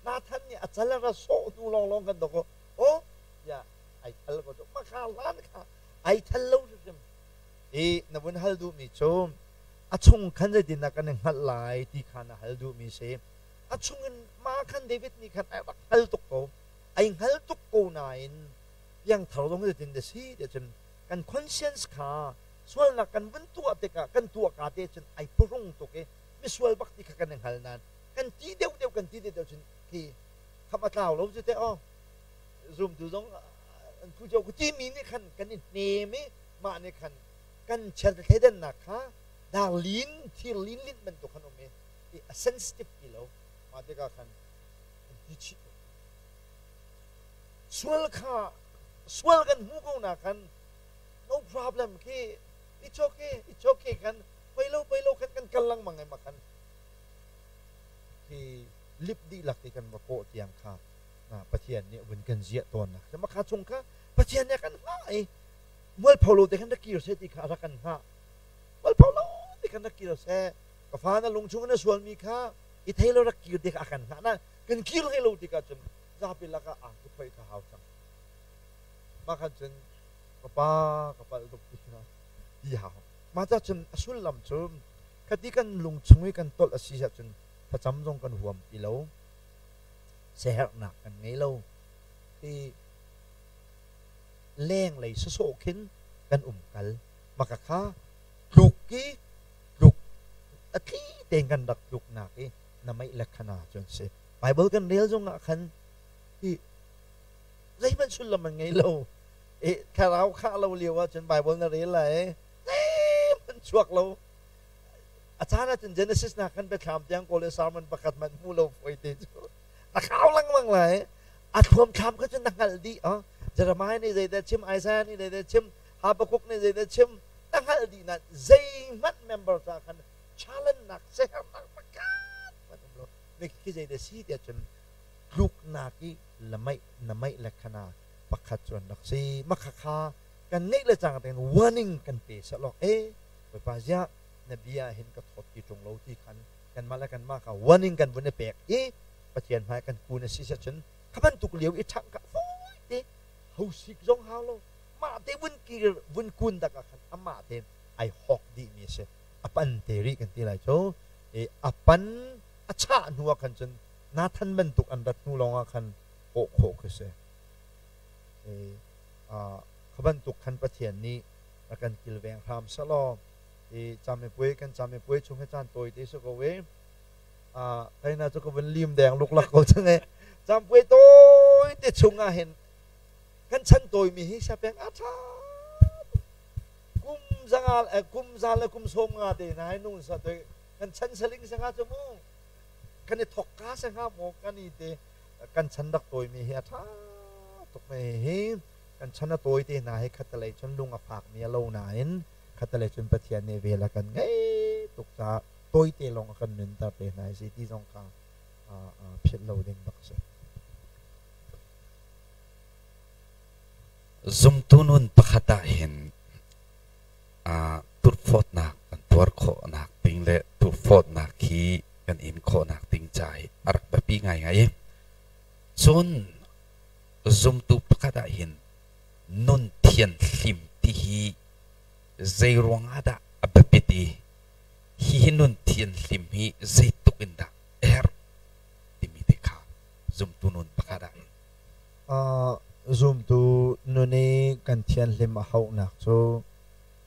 Nathan nih a cal a ra sawh hnu lawnglawng kan dok aw tiah ai thal ko cu makha hlan kha ai thal lo hrimhrim i na vun hal duhmi cu a chung khan zeitindah kan i hngalh lai ti kha na hal duhmi si. A chungin ma khan David nih khan ai rak hngal tuk ko, ai hngal tuk ko nain piangthar zong zeitin dah si tiah cun kan conscience kha sualnak kan vun tuah tikah kan tuah ka te cun ai purung tuk i misual bak ti kha kan i hngal nain kan ti deuh deuh kan ti deuh deuh cun khi kham a tlau lo cu teh aw zumtu zong an phu cio ku timi nih khan kan i hnem i mah nih khan kan chiat thleidannak kha dar lin thir lin lin bantuk khan um i a sensitive ti lo. Mah tikah khan an ti chih. Sual kha sual kan hmu ko na khan. No problem khi. It's okay, it's okay kan pei lo pei lo kan kan kal lengmang ai makan. Khi lip dihlak ti kan va kawh tiang kha na Pathian nih vun kan ziah tawn nak. Mah kha chung kha Pathian nih kan hngah i mualpho lo te khan rak kir seh ti kha rak kan hngah. Mualpho lo te khan rak kir seh. Ka fa na lung chung na sualmi kha i thei lo rak kir te kha a kan hngah na kan kir hlei lo tikah cun zapi lakah angki phoih kha hau cang. Mah khan cun ka pa ka palh tuk ti kha ti hau. Mah ca cun a sullam cu khati kan lung chung i kan tolh a si ahcun thlacam zong kan huam ti lo. Siaherhnak kan ngei lo. Hi lenglei sawsawh khin kan um kal. Maka kha tluk i tluk a thli tein kan rak tluknak i na meih le khana cu an si. Bible kan rel zong ah khan hi zeihmanh sullam an ngei lo. E, thlarau khah lo lio ahcun Bible na rel lai zeihmanh chuak lo. A caan ahcun Genesis nak khan biathlam tiang kawl i sermon pakhat hmanh hmu lo foi te cu. Na khau lengmang lai. A thluamthlam kha cun na hngalh dih. Jeremiah nih zeidah chim, Isaiah nih zeidah chim, Habakkuk nih zeidah chim, na hngalh dih na zeihmanh member ca khan challenge nak sehernak pakhat hmanh um lo. Mi khi zeidah si tiah cun tluknak i lamaih na maih le khana pakhat cu an rak si. Makhakha kan ngeih le cang tein warning kan pe selaw e Bawipa ziah na bia hin ka thawt ti ṭung lo ti khan kanmah le kanmah kha warning kan vun i pek i Pathian hmai kan kun a si cun kha bantuk lio i ṭhangh kha fawi te hosik zong hau lo mah te vun kir vun kun dak ah khan amah te ai hawk dih mi a si. A pan te rih kan ti lai cu i a pan a chah hnu ah khan cun Nathan bantuk an rat hnu lawng ah khan awh khawh khi si. I kha bantuk khan Pathian nih a kan kilveng hram selaw i camipuai kan camipuai chung hi caan tawi te si ko i kaina cu ka vun lim deng luklak ko cang i campuai tawi te chung ah hin kan chan tawi mi hi siapeng a ṭha kum zanga kum za le kum sawm nga te na hai nung sa te kan chan saling sanga cu mu kan i thok ka se hnga maw kan i te kan chan rak tawi mi hi a ṭha tuk me hi kan chan a tawi te hna hi khatalei cun lung a fak mi a lo nain khatalei cun Pathian nih vel a kan ngei tuk caah tawite lawng a kan nunter te hna si ti zong kha philh lo ding bak a si. Zumtu nun pakhat ah hin turhfawtnak kan tuar khawhnak ding le turhfawtnak hi kan in khawhnak ding ca hi a rak biapi ngaingai i cun zumtu pakhat ah hin nun thianhlim ti hi zei ruangah dah a biapit i hihi nun thianhlim hi zeitluk in dah a herh timi te kha zumtu nun pakhat ah hin. Zumtu nun i kan thianhlim a hauhnak cu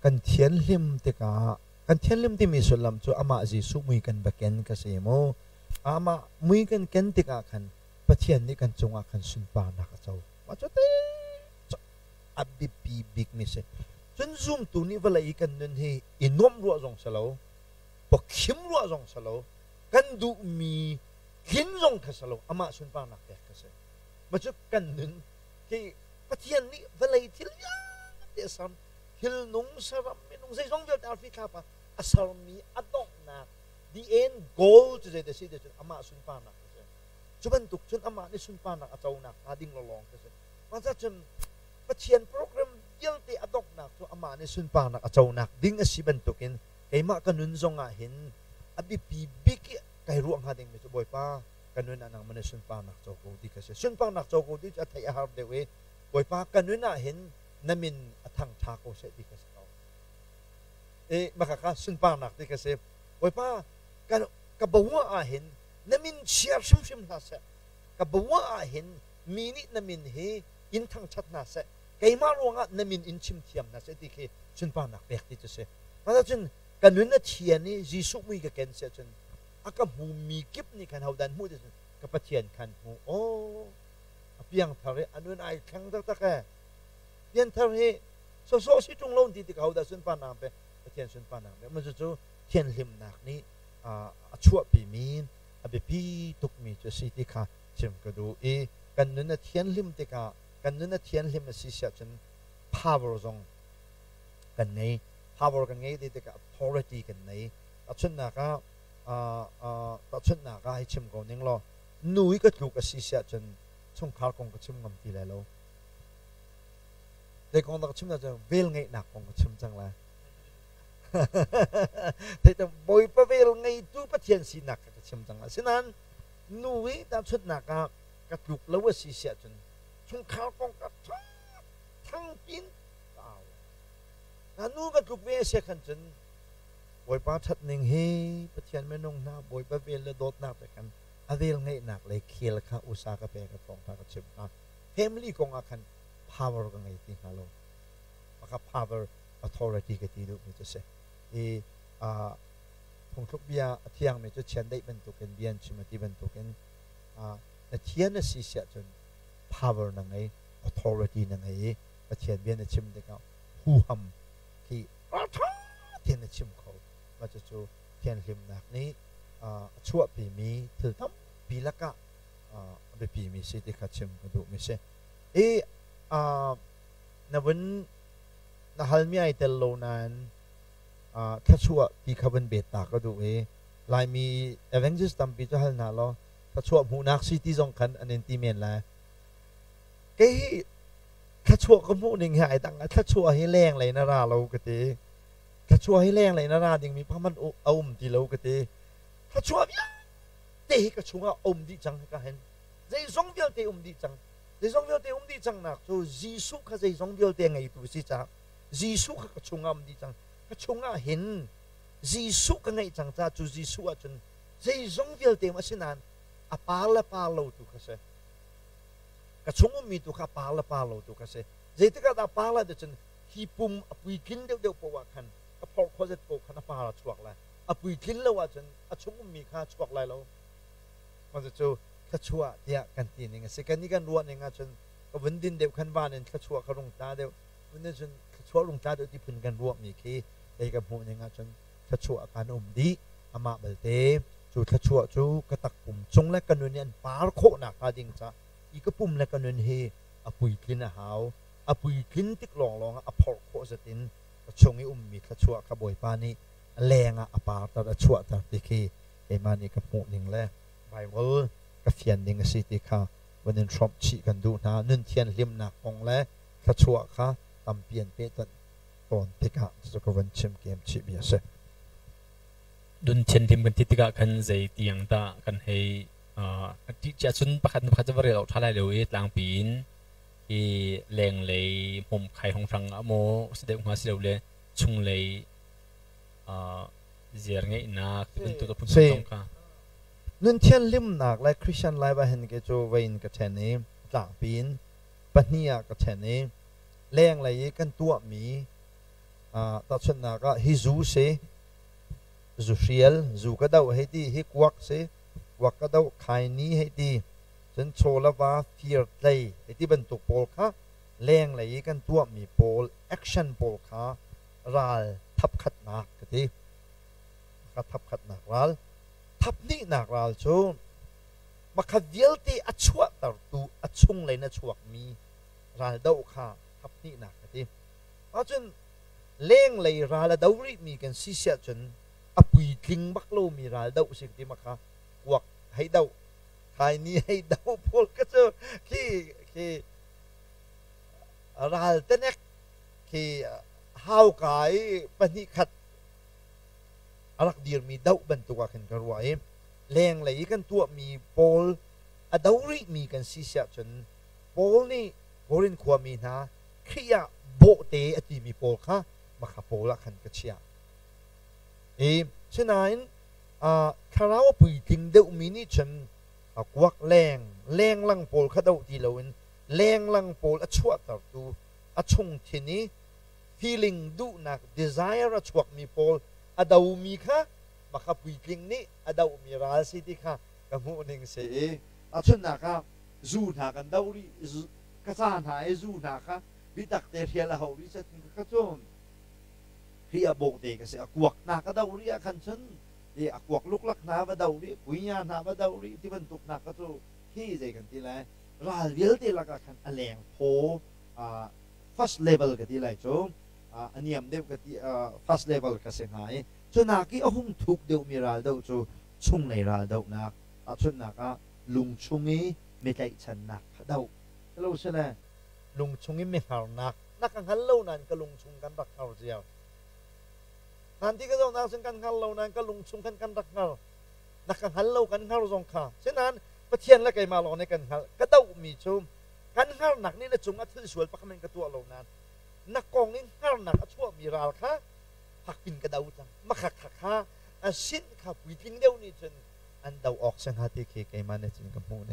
kan thianhlim tikah kan thianhlim timi sullam cu amah Jesuh mui kan va ken ka si mu. Amah mui kan ken tikah khan Pathian nih kan cungah khan sunparnak a co. Mah cu te a biapi bikmi si. Cun zumtu nih vawlei i kan nun hi i nuamh ruah zong si lo, pawkhim ruah zong si lo, kan duhmi tlin zong kha si lo, amah sunparnak pek kha si. Mah cu kan nun khi Pathian nih vawlei thil vialte a ser, thil nung saram minung zeizong vialte arfi thlapa a sermi a donghnak the end goal cu zei si ti cun amah sunparnak a si. Cu bantuk cun amah nih sunparnak a conak hnga ding lawng kha si. Mah cun Pathian program vialte a donghnak cu amah nih sunparnak a conak ding a si bantukin keimah ka nun zong ah hin a biapi bik i kai ruah hnga dingmi cu Bawipa ka nun ah nangmah nih sunparnak co ko ti kha si. Sunparnak co ko ti cu a theih a har deuh i Bawipa ka nun ah hin na min a thang ṭha ko seh ti kha si ko. E maka kha sunparnak ti kha si. Bawipa ka ka bawah ah hin na min chia hrimhrim hlah seh. Ka bawah ah hin mi nih na min hi in thangṭhat hna seh keimah ruangah na min in chim thiam hna seh ti khi sunparnak pek ti cu si. Cun ka nun a thian i Jesuh mui ka ken si ahcun a ka hmumi kip nih khan hodah an hmuh ti cun ka Pathian khan hmu. Aw a piangthar i a nun ai thleng taktak ee. Pianthar hi sawsawh si ṭung lo ti tik hodah sunparnak pe Pathian sunparnak pe. Mah cucu thianhlimnak nih a chuahpimi a biapi tukmi cu a si ti kha chim ka duh i kan nun a thianhlim tikah kan nun a thianhlim a si siah cun power zong Kan ngei. Power kan ngei ti tikah authority kan nei. Tahchunhnak ah tahchunhnak ah hei chim ko ning law nu i ka tluk a si siah cun chungkhar kong ka chim ngam ti lai lo. Zei kong dah ka chim lai cun vel ngeihnak kong ka chim cang lai. Theitang Bawipa vel ngeitu Pathian sinak kha ka chim cang lai. Asinain nu i tahchunhnak ah ka tluk lo a si siah cun chungkhar kong ka thangpin ka au. Na nu ka tluk ve a si khan cun Bawipa ṭhat ning hi Pathian minung hna Bawipa vel le dawtnak te khan a vel ngeihnak le khel kha usa ka pek a thawngṭha ka chimh hna. Family kong ah khan power ka ngei ti hnga lo. Maka power authority ka ti duhmi cu si. I phungthluk bia a thiangmi cu chiandeih bantukin bia an chim a ti bantukin na thian a si siah cun power na ngei, authority na ngei i Pathian bia na chim tikah huham khi ralṭha tein na chim kho. Mah cucu thianhlimnak nih a chuahpimi thil tampi lakah a biapimi si ti kha chim ka duhmi si. I na vun na halmi ai tel lo nain thluachuah ti kha vun bet ta ka duh i Laimi evangelist tampi cu hal hna law thluachuah hmuhnak si ti zong khan an in ti men lai. Kei hi thluachuah ka hmuh ning hi ai dang. Thluachuah hi lenglei na ra lo ka ti. Thluachuah hi lenglei na ra dingmi phangman a um ti lo ka ti. Thluachuah vialte hi ka chungah a um dih cang ka hen. Zeizong vialte um dih cang. Zeizong vialte um dih cang nak cu Jesuh kha zeizong vialte ngeitu si caah Jesuh kha ka chungah um dih cang. Ka chungah hin Jesuh ka ngeih cang caah cu Jesuh ahcun zeizong vialte um asinain a par le par lo tu kha si. Ka chung ummi tu kha par le par lo tu kha si. Zeitik ah dah par lai cun hi pum a puitlin deuhdeuh paoh ah khan ka phorh khawh zet paoh khan a par a chuak lai. A puitlin lo ahcun a chung ummi kha a chuak lai lo. Mah cu thluachuah tiah kan ti ning a si. Kan i kan ruah ning ahcun ka vun din deuh khan van in thluachuah ka rung tla deuh. Vun din cun thluachuah rung tla deuh ti phun kan ruahmi khi kei ka hmuh ning ahcun thluachuah kan um dih. Amah belte cu thluachuah cu ka takpum cung le ka nun i an par khawh nakhnga ding caah i ka pum le ka nun hi a puitlin a hau. A puitlin tik lawnglawng ah a phorh khawh zat in ka chung i ummi thluachuah kha Bawipa nih a leng ah a parter a chuahter ti khi keimah nih ka hmuh ning le Baibal ka fian ning a si ti kha van in hrawmh chih kan duh hna. Nun thianhlimnak kong le thluachuah kha tampi an pehtonh tawn tikah cucu ka van chim kem chih mi a si. Nun thianhlim kan ti tikah khan zei tiang dah kan hei ṭih cia cun pakhat na pakhat cu va rel awk ṭha lai lo i tlangpi in i lenglei hmawmkhai honghrang ah maw si deuh hnga si lo le chunglei ziar ngeihnak ti bantuk a phunphun zong kha. Nun thianhlimnak le Christian life ah hin kei cu vei in ka ṭhen i tlangpi in pahnih ah ka ṭhen i lenglei i kan tuahmi tahchunhnak ah hi zu si, zu hrial, zu ka doh hei ti, hi kuak si, kuak ka doh, khaini hei ti, cun chaw le va fir tlei hei ti bantuk pawl kha lenglei i kan tuahmi pawl action pawl kha ral thapkhatnak ka ti. Ka thapkhatnak ral. Thaphnihnak ral cu makhat vialte a chuahtertu a chunglei in a chuakmi ral doh kha thaphnihnak ka ti. Ahcun lenglei ral a do rihmi kan si siah cun a puitling bak lomi ral doh si ka ti ma kha kuak hei doh khaini hei doh pawl ka cu khi khi ral tenek khi hauka i pahnih khat a rak dirmi doh bantuk ah khin ka ruah i lenglei i kan tuahmi pawl a do rihmi kan si siah cun Paul nih Korin khuami hna Khrih ah bawhte a timi pawl kha makha pawl ah khan ka chiah. I sinain thlarau a puitling deuhmi nih cun kuak leng lenglang pawl kha doh ti loin lenglang pawl a chuahtertu a chungthin i feeling duhnak desire a chuakmi pawl a domi kha makha puitling nih a dohmi ral si ti kha ka hmuh ning si i ahchunnak ah zu hna kan doh rih ka ca hna i zu hna kha bitak te hrial a hau rih set ka cu hri a bawk te ka si a kuak hna ka doh rih ah khan cun i a kuak luklak hna va doh rih kuinya hna va doh rih ti bantuk hna ka cu khi zei kan ti lai ral vialte lakah khan a leng phaw first level ka ti lai cu. A niam deuh ka ti, first level ka si hnga i cunak i a hung thuk deuhmi raldoh cu chunglei raldohnak, tahchunhnak ah lungchung i mi tlaihchannak kha doh. Lo sile lungchung i mi hngarnak na ka hngal lo nain ka lungchung kan rak hngar ziar. Nan ti ka zohnak cun kan hngar lo nain ka lungchung khan kan rak hngar. Na ka hngal lo, kan hngar zong kha. Sinain Pathian le keimah lawng nih kan hngalh. Ka dohmi cu kan hngarnak nih na cungah thil sual pakhat in ka tuah lo nain na kong in hngarnak a chuahmi ral kha fakpin ka do cang. Makha kha kha a sin kha puitling deuh nih cun an do awk si hnga ti khi keimah nih cun ka hmuh ning.